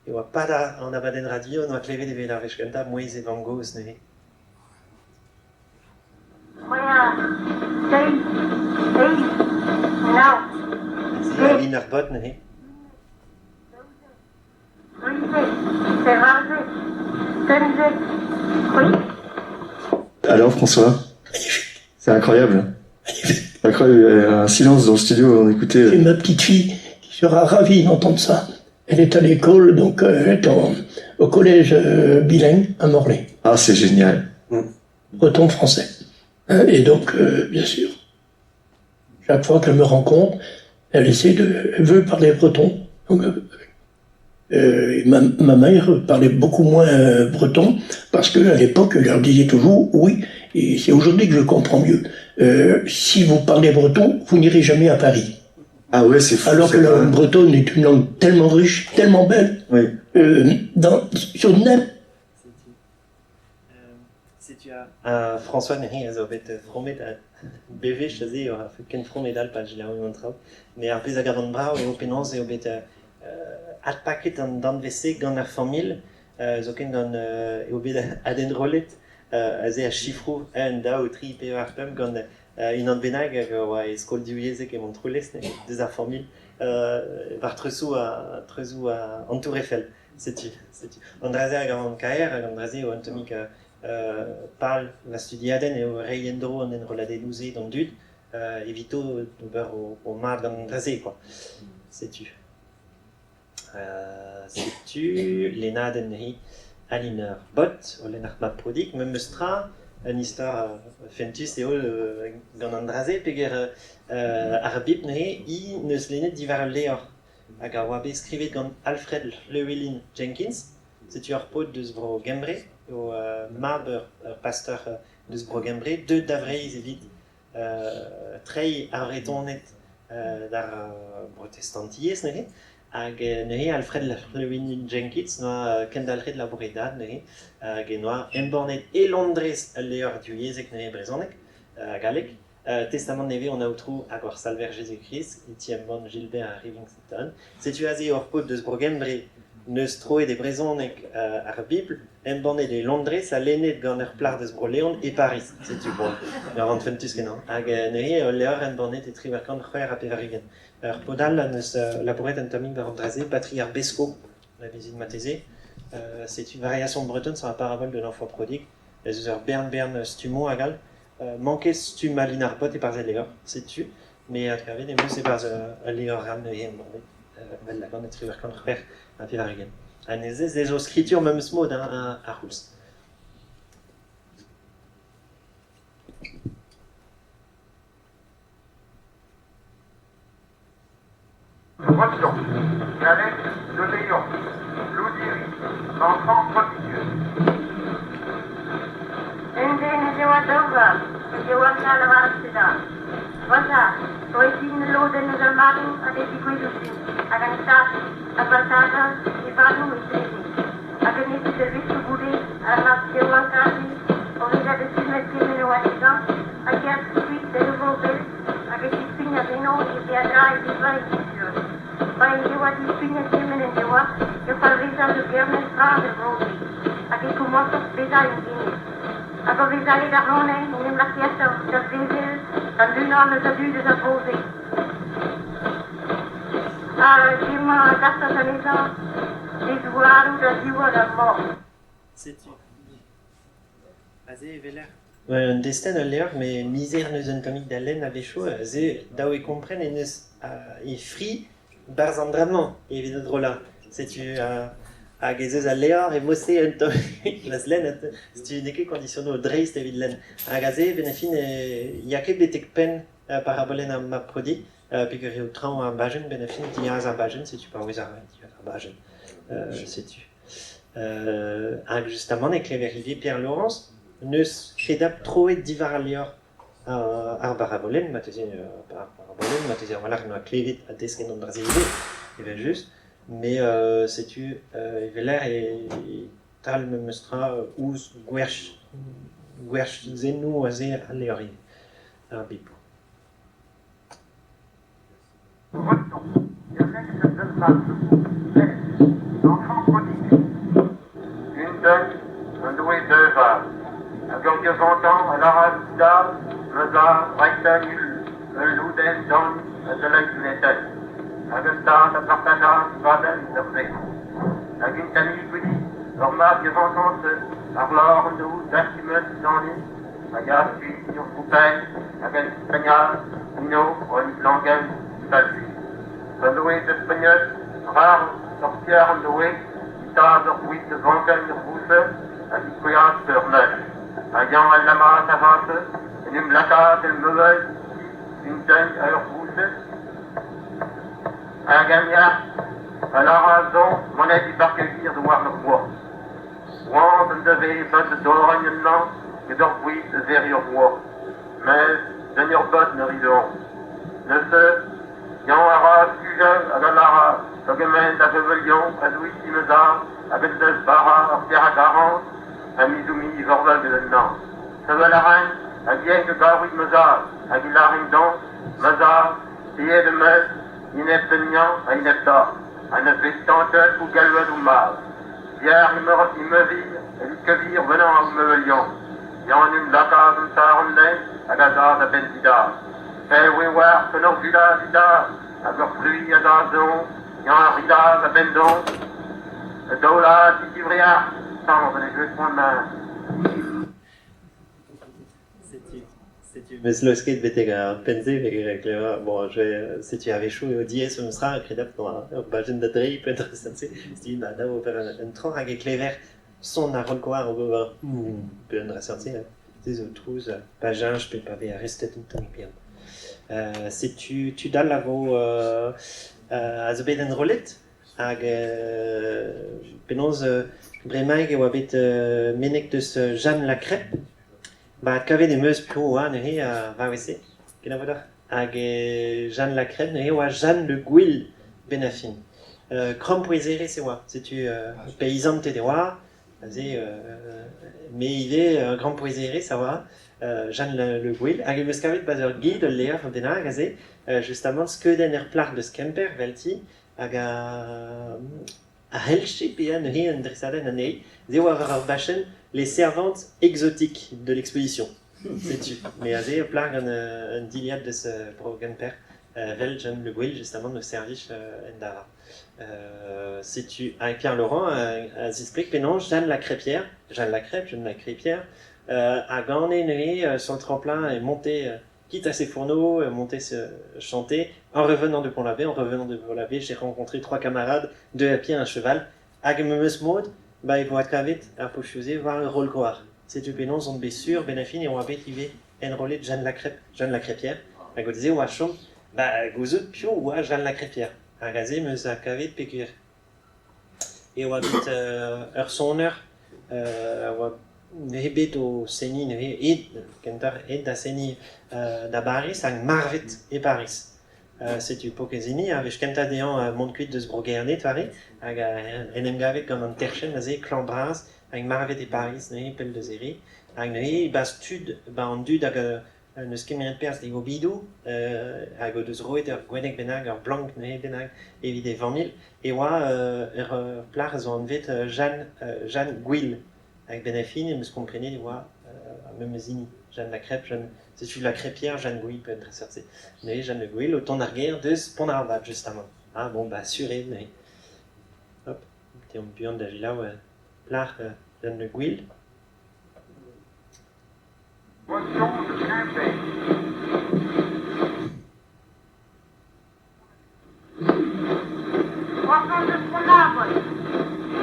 e oa pad an abadenn radio 'noa klevet evit ar wech kentañ mouezh e vamm-gozh neuze. C'hwec'h, seizh, eizh, nav, Aze dek. Aline ar Bot neuze. 12, 13, 14, 15. Alors François, c'est incroyable. Incroyable, il y a un silence dans le studio, on écoutait. J'ai ma petite fille qui sera ravie d'entendre ça. Elle est à l'école, donc elle est au collège bilingue à Morlaix. Ah, c'est génial. Breton-français. Et donc, bien sûr, chaque fois qu'elle me rencontre, elle essaie de, elle veut parler breton. Donc, ma mère parlait beaucoup moins breton parce qu'à l'époque, elle leur disait toujours oui, et c'est aujourd'hui que je comprends mieux. Si vous parlez breton, vous n'irez jamais à Paris. Ah ouais, c'est fou. Alors que c'est la pas- langue bretonne est une langue tellement riche, tellement belle. Oui. Dans, sur n'importe Setu. Setu ar François neuze a zo bet fromet ha bewech aze eo ar ken fromet all pa selaouomp an traoù. Met ar pezh a gavan brav eo penaos eo bet adpaket an danvez-se gant ar familh, zoken gant eo bet adenrollet aze ar sifroù un, daou, tri, pevar, pemp gant unan bennak hag a oa e skol divyezhek e Montroulez deus ar familh war treuzoù treuzoù an Tour Eiffel. Setu, setu. An dra-se a gavan kaer hag an dra-se eo un tammig pal va studiadenn eo reiñ en-dro an enrolladennoù-se d'an dud evito d'ober o mad gant an dra-se quoi. Setu. Setu lennadenn neuze Aline ar Bot o lenn ar mab prodig. Memes tra, un istor fentus eo gant an dra-se peger ar Bibl neuze hi 'neus lennet diwar ul levr hag a oa bet skrivet gant Alfred Llewellyn Jenkins. Setu ur paotr deus bro Gembre, eo mab ur pastor deus bro Gembre, deuet da Vreizh evit treiñ ar Vretoned d'ar brotestantiezh neuze. Hag neuze Alfred Llewellyn Jenkins 'noa kendalc'het labour e dad neuze hag e noa embannet e Londrez ul levr divyezhek neuze brezhoneg ha galleg. Testamant nevez an Aotrou hag hor Salver Jezuz-Krist e ti-embann Gilbert ha Rivington. Setu aze ur paotr deus Bro-Gembre 'neus troet e brezhoneg ar Bibl, embannet e Londrez ha lennet gant ur plac'h deus Bro-Leon e Pariz. Setu bon, ur rann fentus-kenañ. Hag neuze ul levr embannet e 1886. Ur paotr all 'neus labouret un tammig war an dra-se, Patri ar Besko, la visite marteze. Setu Variation bretonne sur la parabole de l'enfant prodigue. Ez eus ur bern-bern stummoù hag all. Manket stumm Aline ar Bot e-barzh e levr, setu. Met adkavet em eus e-barzh ul levr all neuze embannet, evel lakan e 1886. Ha neuze se zo skritur memes mod hein, ar c'houlz. Breton, dialecte de Léon, Loudiri, l'enfant prodigue. Un den ez eo a ez eo an war Va zad, roit din ul lodenn eus ar madoù a vez digouezhet din, hag an tad a bartajas e vadoù etreze. Hag un nebeud devezhioù goude, ar mab yaouankañ-se, o vezañ dastumet kement a oa dezhañ, a gerzh kuit da ur vro bell hag e tispignas eno e beadra e vevañ e dizur. Pa en devoa dispignet kement en devoa, e c'hoarvezas ur germel bras er vro-se, hag e komañsas bezañ un denez. Hag o vezañ aet ac'hane en em lakaas da vevel gant unan eus a dud eus ar vro-se. Hag hemañ a gasas anezhañ d'e zouaroù da ziwall ar mor. Setu aze e weler Un destenn ul levr met mizer n'eus un tammig da lenn a-wechoù se dav eo kompren en deus e fri 'barzh an dra-mañ evit an dro-la. Setu hag ez eus al levr e mod-se un tammig da lenn setu n'eo ket kondisionoù dreist evit lenn. Hag aze 'benn ar fin e ya ket betek penn parabolenn ar mab prodig peogwir eo traoñ ar bajenn 'benn ar fin diaz ar bajenn setu paouez ar diaz ar bajenn. Setu. Hag justamant e klever ivez Pierre Laurence n'eus kredabl troet diwar al levr ar barabolenn marteze ar barabolenn marteze a-walc'h 'noa klevet ha desket an dra-se ivez evel-just. Met setu e weler e tal memes tra ouzh gwerzennoù aze al levr ivez, ar Bibl. Breton, L'enfant prodigue. Un den, un doue deuvat, hag ur diouzontañ a lâras da ma zad reiñ ul lodenn dan adalek netel. Hag un tad a bartajas vadenn d'ur wech. Hag un tammig goude, ur mab diouzontañ ar lâr en do dastumet dindanin, a yas kuit ur goupell hag un spagnol eno un langenn fall-kuit. Pa doe daspegnet rar sortier an doe e tas ur boued da vankañ ur voused a ziskouezas ur meul. Hag eñ a lammas avat en em lakaat el mevel un den a ur voused. Hag an yac'h a lâras dezhañ monet e parkeier war ur boa. Oant en devez bet da dorriñ ennañ get ur boued da serriñ ur boa. Mes den ur bod ne rit Neuze, eñ a ra sujal hag a lâra pegement a veuleudi a zouiti ma zad hag en deus bara ur ger a garantez ha mizoù-mi vervel get an naon. Sevel a raen hag yen da gavout ma zad hag e lârin dezhañ ma zad, paeet em eus enep pennañ ha enep taol ha na vez tantet ou galvet ho mab. Pierre Imevir evit kevir vennañ ar meulion. Yann em lakaas an taol-lein hag a zas a-benn didad. Tev e oar penaos gulañ didad hag ur fri a zas dezhañ, Yann a ridaz a-benn dezhañ. E daoulagad e tivreac'h, sañs en e jeu ma. Setu, setu 'meus laosket betek ar penn-se peogwir bon je setu a-wechoù eo diaes memestra kredabl ur bajenn da dreiñ petra se. Setu ma dav ober un troc'h hag e klever son ar roll-koar o ober pe un dra seurt-se. Se zo trouz pa cheñch pe pa vez arrestet un tammig bihan. Setu tud all a vo a zo bet enrollet hag penaos bremaik e oa bet meneg deus Jeanne Lacrêpe. Ba kavet em eus piv oa neuze ar vaouez-se, kenavo deoc'h. Hag Jeanne Lacrêpe neuze oa Jeanne Le Gouil 'benn ar fin. Krampouezherez e oa, setu peizanted e oa, aze me ivez ur grampouezherez a oa, Jeanne Le Gouil. Hag em eus kavet 'barzh ur gid ul levr bennak aze, justamant skeudenn ur plac'h deus Kemper 'velti, hag a a c'hellje bezañ neuze un dresadenn anezhi. Se oa war ar bachenn Les servantes exotiques de l'exposition. Setu. Mais aze ur plac'h gant un dilhad deus bro Gemper, vel Jeanne Le Gouil justement o servij en dara. Setu hag Pierre Laurent a zispleg penaos Jeanne la Crêpière, Jeanne la Crêpe, Jeanne la Crêpière, a gane neuze sur le tremplin et montait quitte à ses fourneaux, monter se chanter. En revenant de Pont-l'Abbé, en revenant de Pont-l'Abbé, j'ai rencontré trois camarades, deux à pied, un cheval. Hag e memes mod, ba e vo adkavet ar pozioù-se war ur roll-koar. Setu penaos on bet sur, 'benn ar fin e oa bet ivez enrollet Jeanne la Crêpe, Jeanne la Crêpière, hag goude-se e oa chom ba gouzout piv oa Jeanne la Crêpière. Hag aze 'm eus adkavet peogwir e oa bet ur soner a oa neuze bet o seniñ neuze aet kentoc'h aet da seniñ da Bariz hag marvet e Pariz. Setu paourkaezh hini ar wech kentañ dezhañ mont kuit deus Bro-Gerne 'toare hag en em gavet gant an terchenn aze klañv-bras hag marvet e Pariz neuze pell deus e re. Hag neuze e-barzh tud 'ba an dud hag n'eus kemeret perzh d'e obidoù hag o deus roet ur gwenneg bennak, ur blank neuze bennak evit e familh, e oa ur plac'h a zo anvet Jeanne, Jeanne Gouil. Hag benn ar fin em eus komprenet e oa ar memes hini, Jeanne la Crêpe, Jeanne, setu la crêpière Jeanne Gouil pe un dra seurt-se. Neuze Jeanne Le Gouil o tont ar gêr deus Pont-ar-Abad justamant. Ah bon, bah sur eo neuze. Hop, deomp buan da selaou plac'h Jeanne Le Gouil. Breton de Quimper. Enfant de Pont-Aven,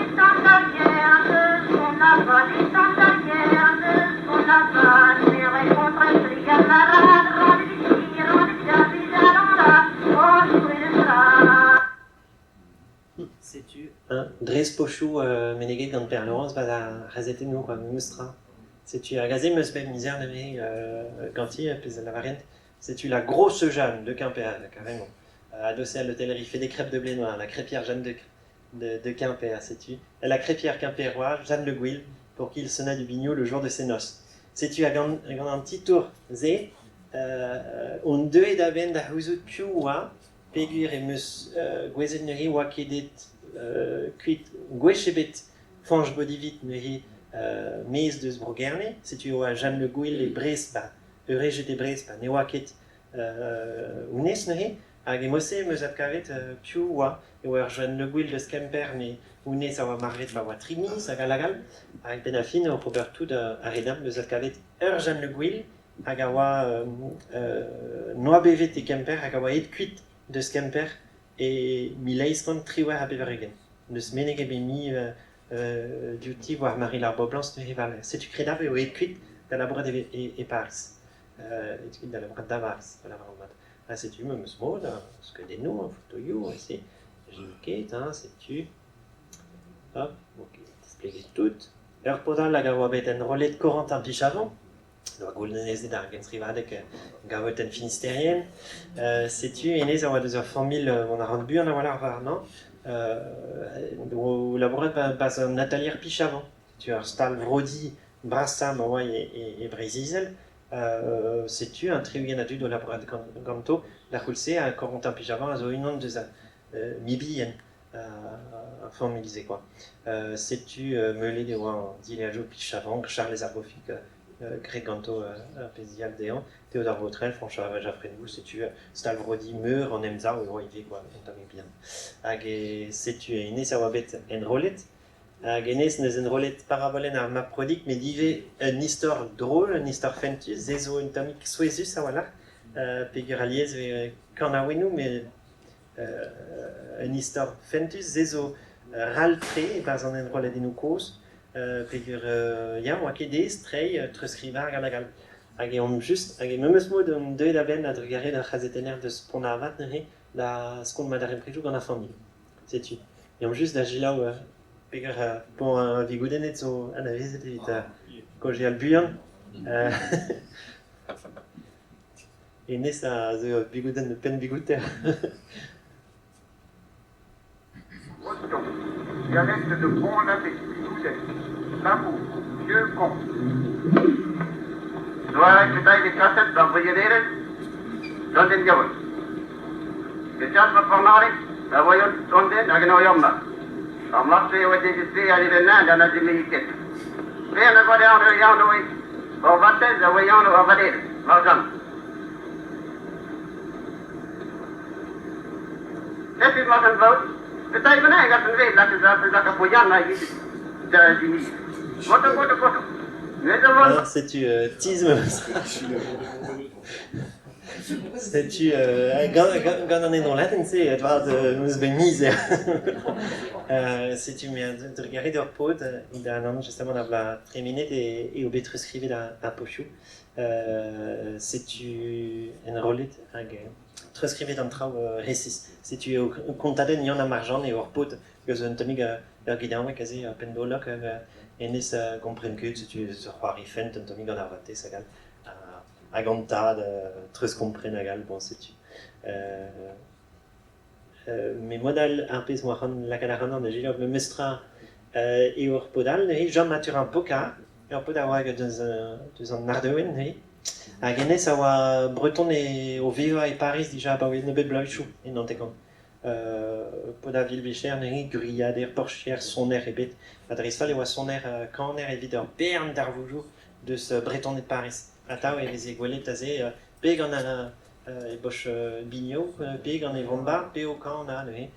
Étant derrière de Pont-Aven, étant derrière de Pont-Aven, me rencontrer les camarades, rendez ici, rendez là, puis allons là, au bruit de ça. Setu un dres pochoù meneget gant Pêr Laurence 'ba ar c'hazetennoù quoi, memes tra. Setu hag aze 'm eus bet mizer neuze ganti pezh a lavarent. Setu la grosse Jeanne de Quimper, carrément. Adossée à l'hôtellerie fait des crêpes de blé noir, la crêpière Jeanne de, de, de Quimper, setu. La crêpière quimpéroise, Jeanne Le Gouil, pour qui il sonna du biniou le jour de ses noces. Setu hag an, gant an titour se, on deuet a-benn da c'houzout piv oa, peogwir em eus gouezet neuze oa ket aet kuit gwech ebet Fañch Bodivit neuze maez deus Bro-Gerne. Setu e oa Jeanne Le Gouil e Brest, ba eurejet e Brest, pa ne oa ket honnezh neuze. Hag e mod-se em eus adkavet piv oa. E oa ur Jeanne Le Gouil deus Kemper, met honnezh a oa marvet pa oa tri miz hag all hag all. Hag benn ar fin, oc'h ober tout ar renabl, em eus adkavet ur Jeanne Le Gouil hag a oa n'oa bevet e Kemper hag a oa aet kuit deus Kemper e 1898. N'eus meneg ebet mui diouti war marilh ar boblañs neuze war setu kredabl eo aet kuit da labourat e, e Pariz. Aet kuit da labourat da Bariz, da lavarout mat. Ha setu memes mod, skeudennoù, fotoioù, ese. J'aime ket, hein, setu. Hop, ok, displeget tout. Ur paotr all hag a oa bet enrollet Corentin Pichavant, doa goulennezet ar genstrivadeg gavotenn Finisterien. Setu hennezh a oa deus ur familh mont a ran buan a-walc'h warnañ. O labourat 'barzh an atalier Pichavant. Setu ur stal vrodiñ brasañ ma oa e, e Breizh-Izel. Setu un tri-ugent a dud o labourat ganto d'ar c'houlz-se ha Corentin Pichavant a zo unan deus mibien ar familh-se quoi. Setu meulet e oa an dileajoù Pichavant, Charlez ar Goffig graet ganto ur pezh dial dezhañ, Théodore Botrel, François Jaffrenou, setu stal vrodi meur an Emsav e oa ivez quoi, un tammig bihan. Hag setu hennezh a oa bet enrollet. Hag hennezh 'neus enrollet parabolenn ar mab prodig, met ivez un istor drol, un istor fentus, se zo un tammig souezhus a-walc'h, peogwir alies e vez kanaouennoù, met Un istor fentus, se zo ral-tre e-barzh an enrolladennoù kozh peogwir ya, 'oa ket aes treiñ, treuzskrivañ hag all hag all. Hag e omp just, hag e memes mod omp deuet a-benn a-drugarez d'ar c'hazetenner deus Pont-'n-Abad neuze da skont ma darempredoù gant ar familh. Setu, e omp just da selaou peogwir bon ar Vigoudenned zo anavezet evit kaozeal buan. Hennezh a zo ur bigoudenn penn-bigouter. Breton, dialecte de Pont-l'Abbé, Bigouden, Labour, vieux con. Doare ketai bet kaset d'ar briedelezh gant den yaouank. E chas ma fornale a voiot an den hag en oriant Ar marse e oa degouezhet a evel-eñ da na zimeiñ ket. Pern a voa anv anv ur vatezh a oa anv ur vadelez, Marjan. Setu Marjan Vaot, petra bennak a vez lakaet lakaat Yann da zimiziñ. Goto, goto, goto. Setu tizh memes. Setu gant an enrolladenn-se edward 'm eus bet mizer. Setu me drugarez d'ur paotr da justement ar bloaz tremenet eo bet treuzskrivet ar pozioù. Setu enrollet hag treuzskrivet an traoù resis. Setu eo kontadenn Yann ha Marjan eo ur paotr eus un tammig ur gedaoueg aze penndolog hag hennezh 'gompren ket setu ur c'hoari fent un tammig gant ar vatezh hag all. Hag an tad treuzkompren hag all, bon setu. Met mod all ar pezh 'moa c'hoant lakaat ac'hanon da selaou memestra eo ur paotr all neuze, Jean Mathurin Pocard, ur paotr a oa deus an Ardewen neuze. Hag hennezh a oa breton o vevañ e Pariz dija abaoe nebeut bloavezhioù en hanter-kant. Paotr a vil vicher neuze, gwriader, porcher, soner ebet. Ha dreist-holl e oa soner kaner evit ur bern darvoudoù deus Bretoned Pariz. Atav e veze gwelet aze pe gant e boch biniou, pe gant e vombard, pe o kanañ neuze.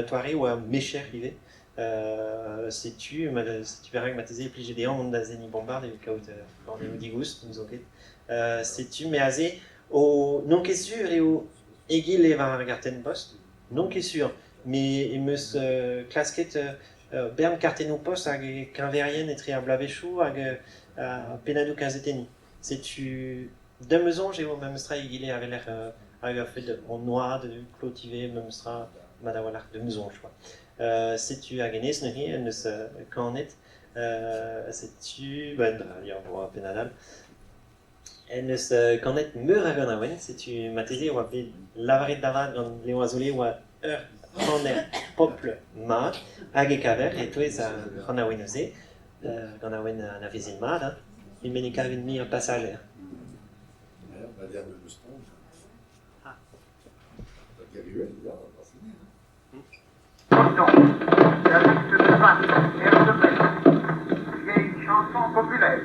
Toare e oa mecher ivez. Setu setu perak marteze e plije dezhañ mont da seniñ bombard evit kaout banneoù digoust, n'ouzon ket. Setu me aze o n'on ket sur eo egile war ar gartenn-post, n'on ket sur, met em eus klasket ur bern kartennoù-post hag keñverien etre ar bloavezhioù hag ar pennadoù kazetenniñ. Setu da'm soñj eo memes tra egile a weler hag a-fet an oad klot ivez memes tra mat a-walc'h da'm soñj quoi. Setu hag hennezh neuze en deus kanet. Setu ben ya bon pennad all. En deus kanet meur a ganaouenn, setu marteze e oa bet lavaret da vat gant Léon Azoulay e oa ur c'haner pobl mat hag e kaver e-touez ar c'hanaouennoù-se, ur ganaouenn anavezet mat, hein, e-men e kavin mui ur pasajer. Ah. Vieille chanson populaire.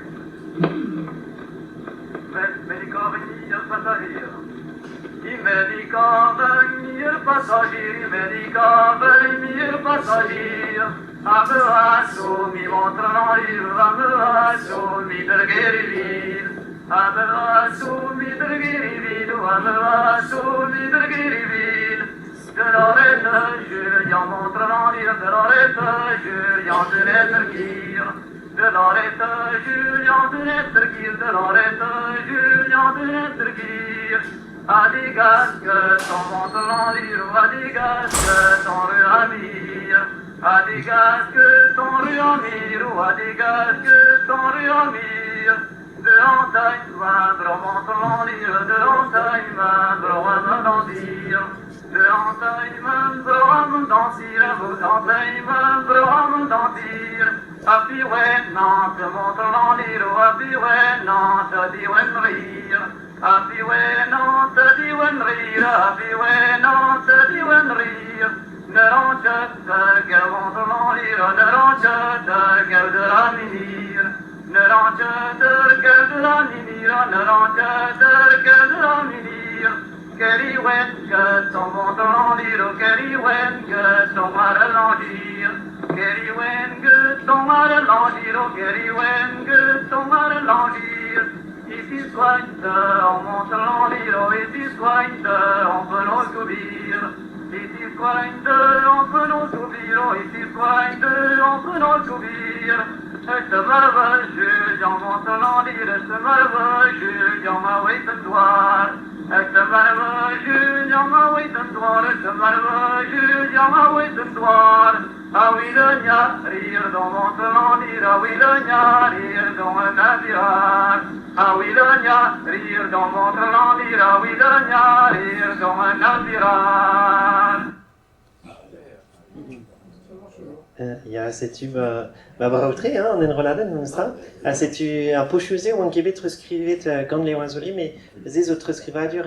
Ya, setu ba, ba brav-tre hein, an enrolladenn memestra. Ha setu ar pochoù-se oant ket bet treuzskrivet gant Léon Azoulay, met se zo treuzskrivadur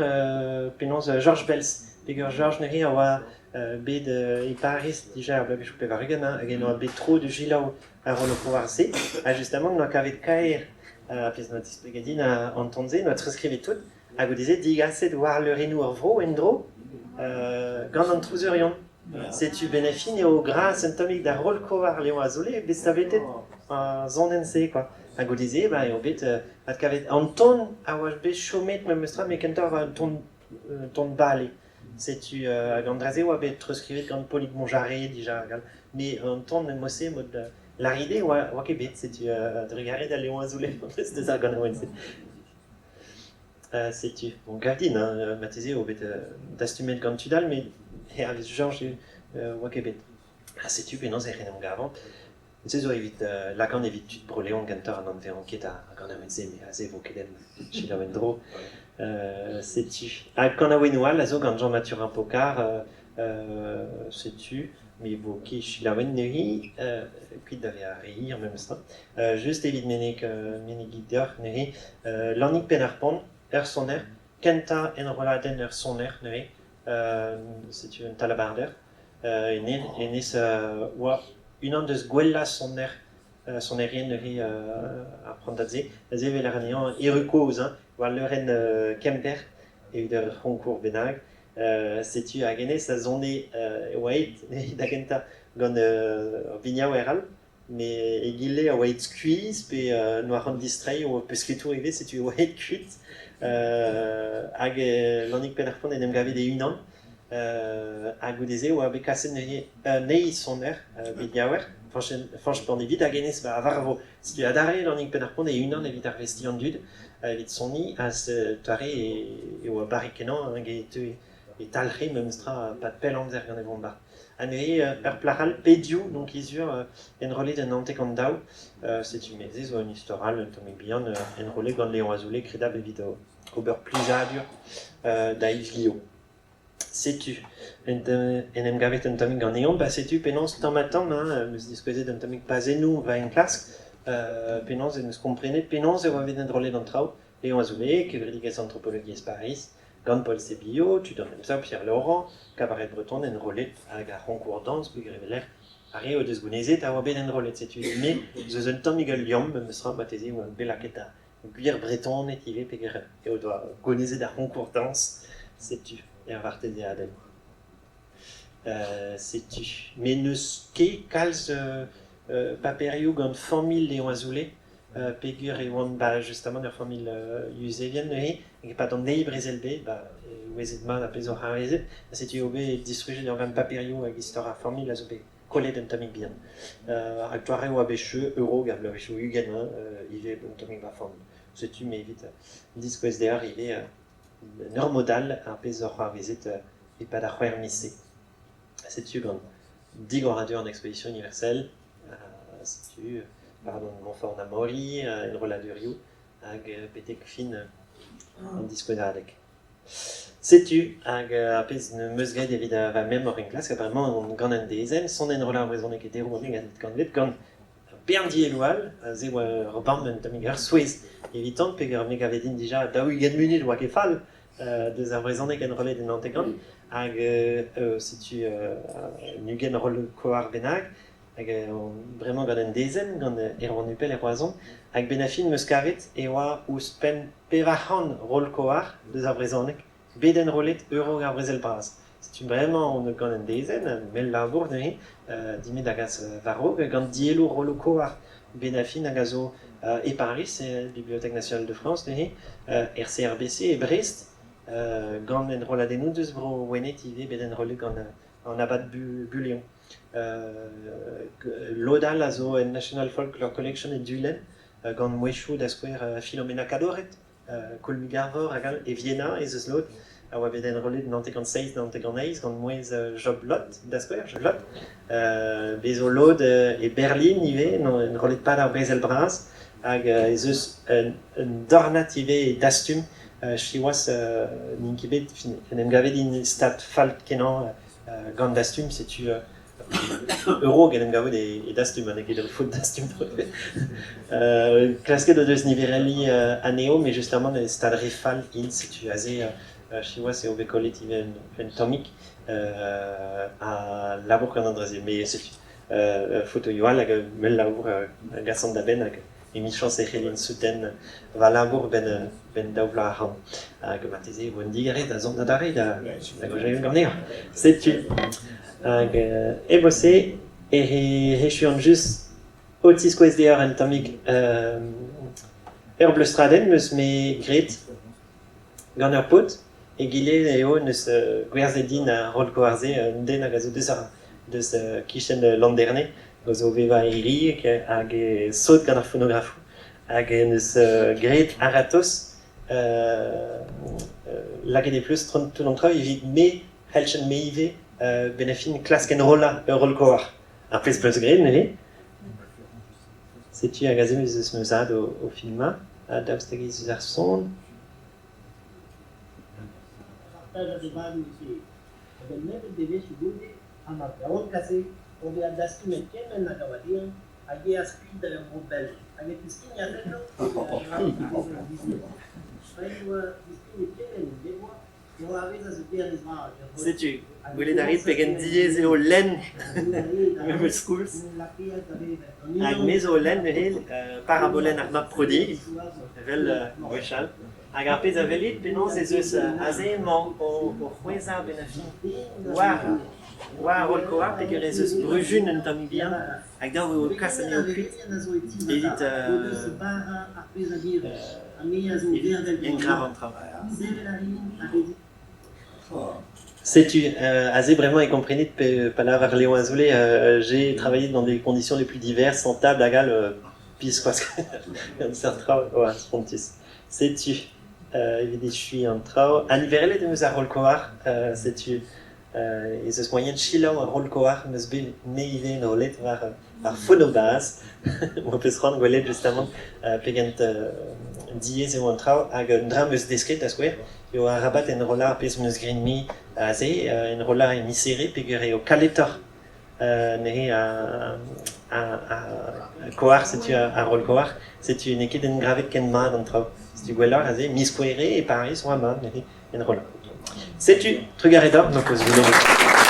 penaos Georges Bels. Peger Georges neuze a oa bet e Pariz dija er bloavezhioù 80 hein, hag en oa bet tro da selaou ar rolloù-se. Ha justement n'oa kavet kaer ar pezh 'noa displeget din an ton-se, 'noa treuzskrivet tout. Hag goude-se digaset war leurennoù ar vro en-dro gant an trouzeurion. Setu benn ar fin eo gras un tammig da roll-kovar Léon Azoulay bet savetet ar sonenn-se quoi. Ha goude-se ba eo bet adkavet an ton a oa bet chomet memestra met kentoc'h war un ton Ton bale. Setu hag an dra-se oa bet treuzskrivet gant Polig Monjarret dija hag all. Met an ton mod-se, mod Laride oa ket bet, setu trugarez da Léon Azoulay deus ar ganaouenn-se. Setu, bon, gav din, hein, marteze eo bet dastumet gant tud all, met hervez Georges oa ket bet. Ha setu penaos ec'h en em gavan. Se zo evit lakaat evit tud Bro-Leon gentoc'h an anvean ket ar ganaouenn-se, met aze vo ket en selaou en-dro. Setu. Ha kanaouennoù all a zo gant Jean-Mathurin Pocard, setu, me vo ket selaouet neuze, kuit da vezañ re hir memes tra. Just evit meneg menegiñ deoc'h neuze, Lannig Penn-ar-Pont, ur soner, kentañ enrolladenn ur soner neuze, setu un talabarder. Hennezh oa unan deus gwellañ soner sonerien neuze ar prantad-se. Da sevel anezhañ erru kozh hein, war leurenn Kemper evit ur c'honkour bennak. Setu hag hennezh a sone e oa aet da gentañ gant ur biniaouer all, met egile a oa aet skuizh pe n'oa c'hoant distreiñ o pesketour ivez, setu e oa aet kuit. Hag Lannig Penn-ar-Pont en em gavet e-unan. Ha goude-se e oa bet kaset neuze un eil soner, biniaouer, Fañch Panevit hag hennezh ba a varvo. Setu adarre Lannig Penn-ar-Pont e-unan evit arvestiñ an dud, evit soniñ, ha doare e oa barrek-kenañ hag e teue e talc'he memes tra 'pad pell amzer gant e vombard. Ha neuze ur plac'h all, Pediou, donc hiziv enrollet en 92, setu me se zo un istor all un tammig bihan, enrollet gant Léon Azoulay, kredabl evit ober plijadur da Yves Guillot. Setu, en em gavet un tammig ganeomp, ha setu penaos tamm-ha-tamm hein, em eus diskouezet un tammig pazennoù va enklask, penaos em eus komprenet penaos e oa bet enrollet an traoù. Léon Azoulay, kevredigezh antropologiezh Pariz, gant Paul Sébillot, tud an Emsav, Pierre Laurent, kabaret breton enrollet hag ar c'honkour dañs peogwir e-lec'h ar re o deus gounezet a oa bet enrollet. Setu me 'z eus un tammig ul liamm memes tra marteze e oan bet lakaet da gwir Bretoned ivez peogwir eo doa gounezet ar c'honkour dañs. Setu er vartezeadenn. Setu. Met n'eus ket kalz paperioù gant familh Léon Azoulay peogwir e oant ba justamant ur familh yuzevien neuze hag e-pad an eil brezel-bed ba e ouezit mat ar pezh zo c'hoarvezet ha setu eo bet distrujet ur bern paperioù hag istor ar familh a zo bet kollet un tammig bihan. Hag doare oa bet cheu euro gant bloavezhioù 20 hein, ivez un tammig ma familh. Setu me evit diskouez deoc'h ivez en ur mod all ar pezh zo c'hoarvezet e-pad ar c'hwec'h miz-se. Setu gant digoradur an Exposition universelle, setu pardon Montfort-d'Amaury, enrolladurioù hag betek fin an diskouezadeg. Setu hag ar pezh 'm eus graet evit va memor enklask ha bremañ on gant un dezenn, son enrollañ ar brezhoneg e deroù an ugent kantved gant bern dielloù all, se oa ur bam un tammig ur souezh evitan peogwir me gave din dija 40 munut oa ket fall deus ar brezhoneg enrollet en hanter-kant hag setu un 20 roll koar bennak hag bremañ gant un dezenn gant Erwan Hupel e Roazhon hag benn ar fin 'm eus kavet e oa ouzhpenn 400 roll koar deus ar brezhoneg bet enrollet euro ar brezel bras. Setu bremañ on gant un dezenn, mell labour neuze, dimet da gas war-raok gant dielloù rolloù koar benn ar fin hag a zo e Paris, e Bibliothèque nationale de France neuze, er CRBC e Brest, gant enrolladennoù deus bro Wened ivez bet enrollet gant an abad Buleon. Lod all a zo en National Folklore Collection e Dulenn, gant mouezhioù da skouer Philomena Kadoret, Koulmig Arvor hag all. E Vienna ez eus lod a oa bet enrollet 97, 98 gant mouezh Job Lot, da skouer, Job Lot. Bez zo lod e Berlin ivez, enrollet pad ar brezel bras, hag ez eus un dornad ivez e Dastum. Siwazh n'int ket bet, en em gavet int stad fall-kenañ gant Dastum, setu Euro en em gavout e Dastum, ha n'eo ket ur faot Dastum. Klasket o deus niverelliñ anezho, met justamant e stad re fall int, setu aze siwazh eo bet kollet ivez un tammig ha labour gant an dra-se. Met setu fotoioù all hag mell labour a gasan da benn hag emichañs e c'hellin souten va labour 'benn daou vloaz ac'hann. Hag marteze e vo un digarez da zont adarre da gaozeal ganeoc'h. Setu. Hag e-mod-se e echuan just o tiskouez deoc'h un tammig ur bleustradenn 'm eus-me graet gant ur paotr. Egile eo neus gwerzhet din ar roll-koar-se un den hag a zo deus ar deus kichen Landerne, a zo o vevañ e Rieg hag e sot gant ar fonografoù. Hag en deus graet a-ratozh lakaet e pleustr tout an traoù evit me c'helljen me ivez benn ar fin klask enrollañ ur roll-koar. Ar pezh 'peus graet neuze. Setu hag aze ez eus ma zad o filmañ ha daoust hag ez eus ar son. Setu, gwelet a rit pegen diaes eo lenn memes koulz. Hag me zo o lenn neuze parabolenn ar mab prodig, evel gwechall. Hag ar pezh a welit penaos ez eus aze emañ o c'hwezhañ a-benn ar fin war war ar roll-koar peogwir ez eus bruzun un tammig bihan hag dav eo kas anezho kuit evit evit engravañ an traoù. Setu, aze bremañ e komprenit pa lavar Léon Azoulay j'ai travaillé dans des conditions les plus diverses, en table hag all, biskoazh gant seurt traoù oa spontus. Setu evit echuiñ an traoù. Ha niverelet em eus ar roll-koar, setu ez eus moaien selaou ar roll-koar 'm eus bet me ivez enrollet war ar fonobaz. M'ho peus c'hoant gwelet justamant pegen diaes eo an traoù hag un dra 'm eus desket da skouer eo arabat enrollañ ar pezh 'm eus graet me aze, enrollañ e miz Here peogwir eo kaletoc'h neuze ar koar, setu ar roll-koar, setu n'eo ket engravet ken mat an traoù. Setu gwelloc'h aze, miz Gouere e Pariz oa mat neuze enrollañ. Setu, trugarez deoc'h, m'ho peus goulennet.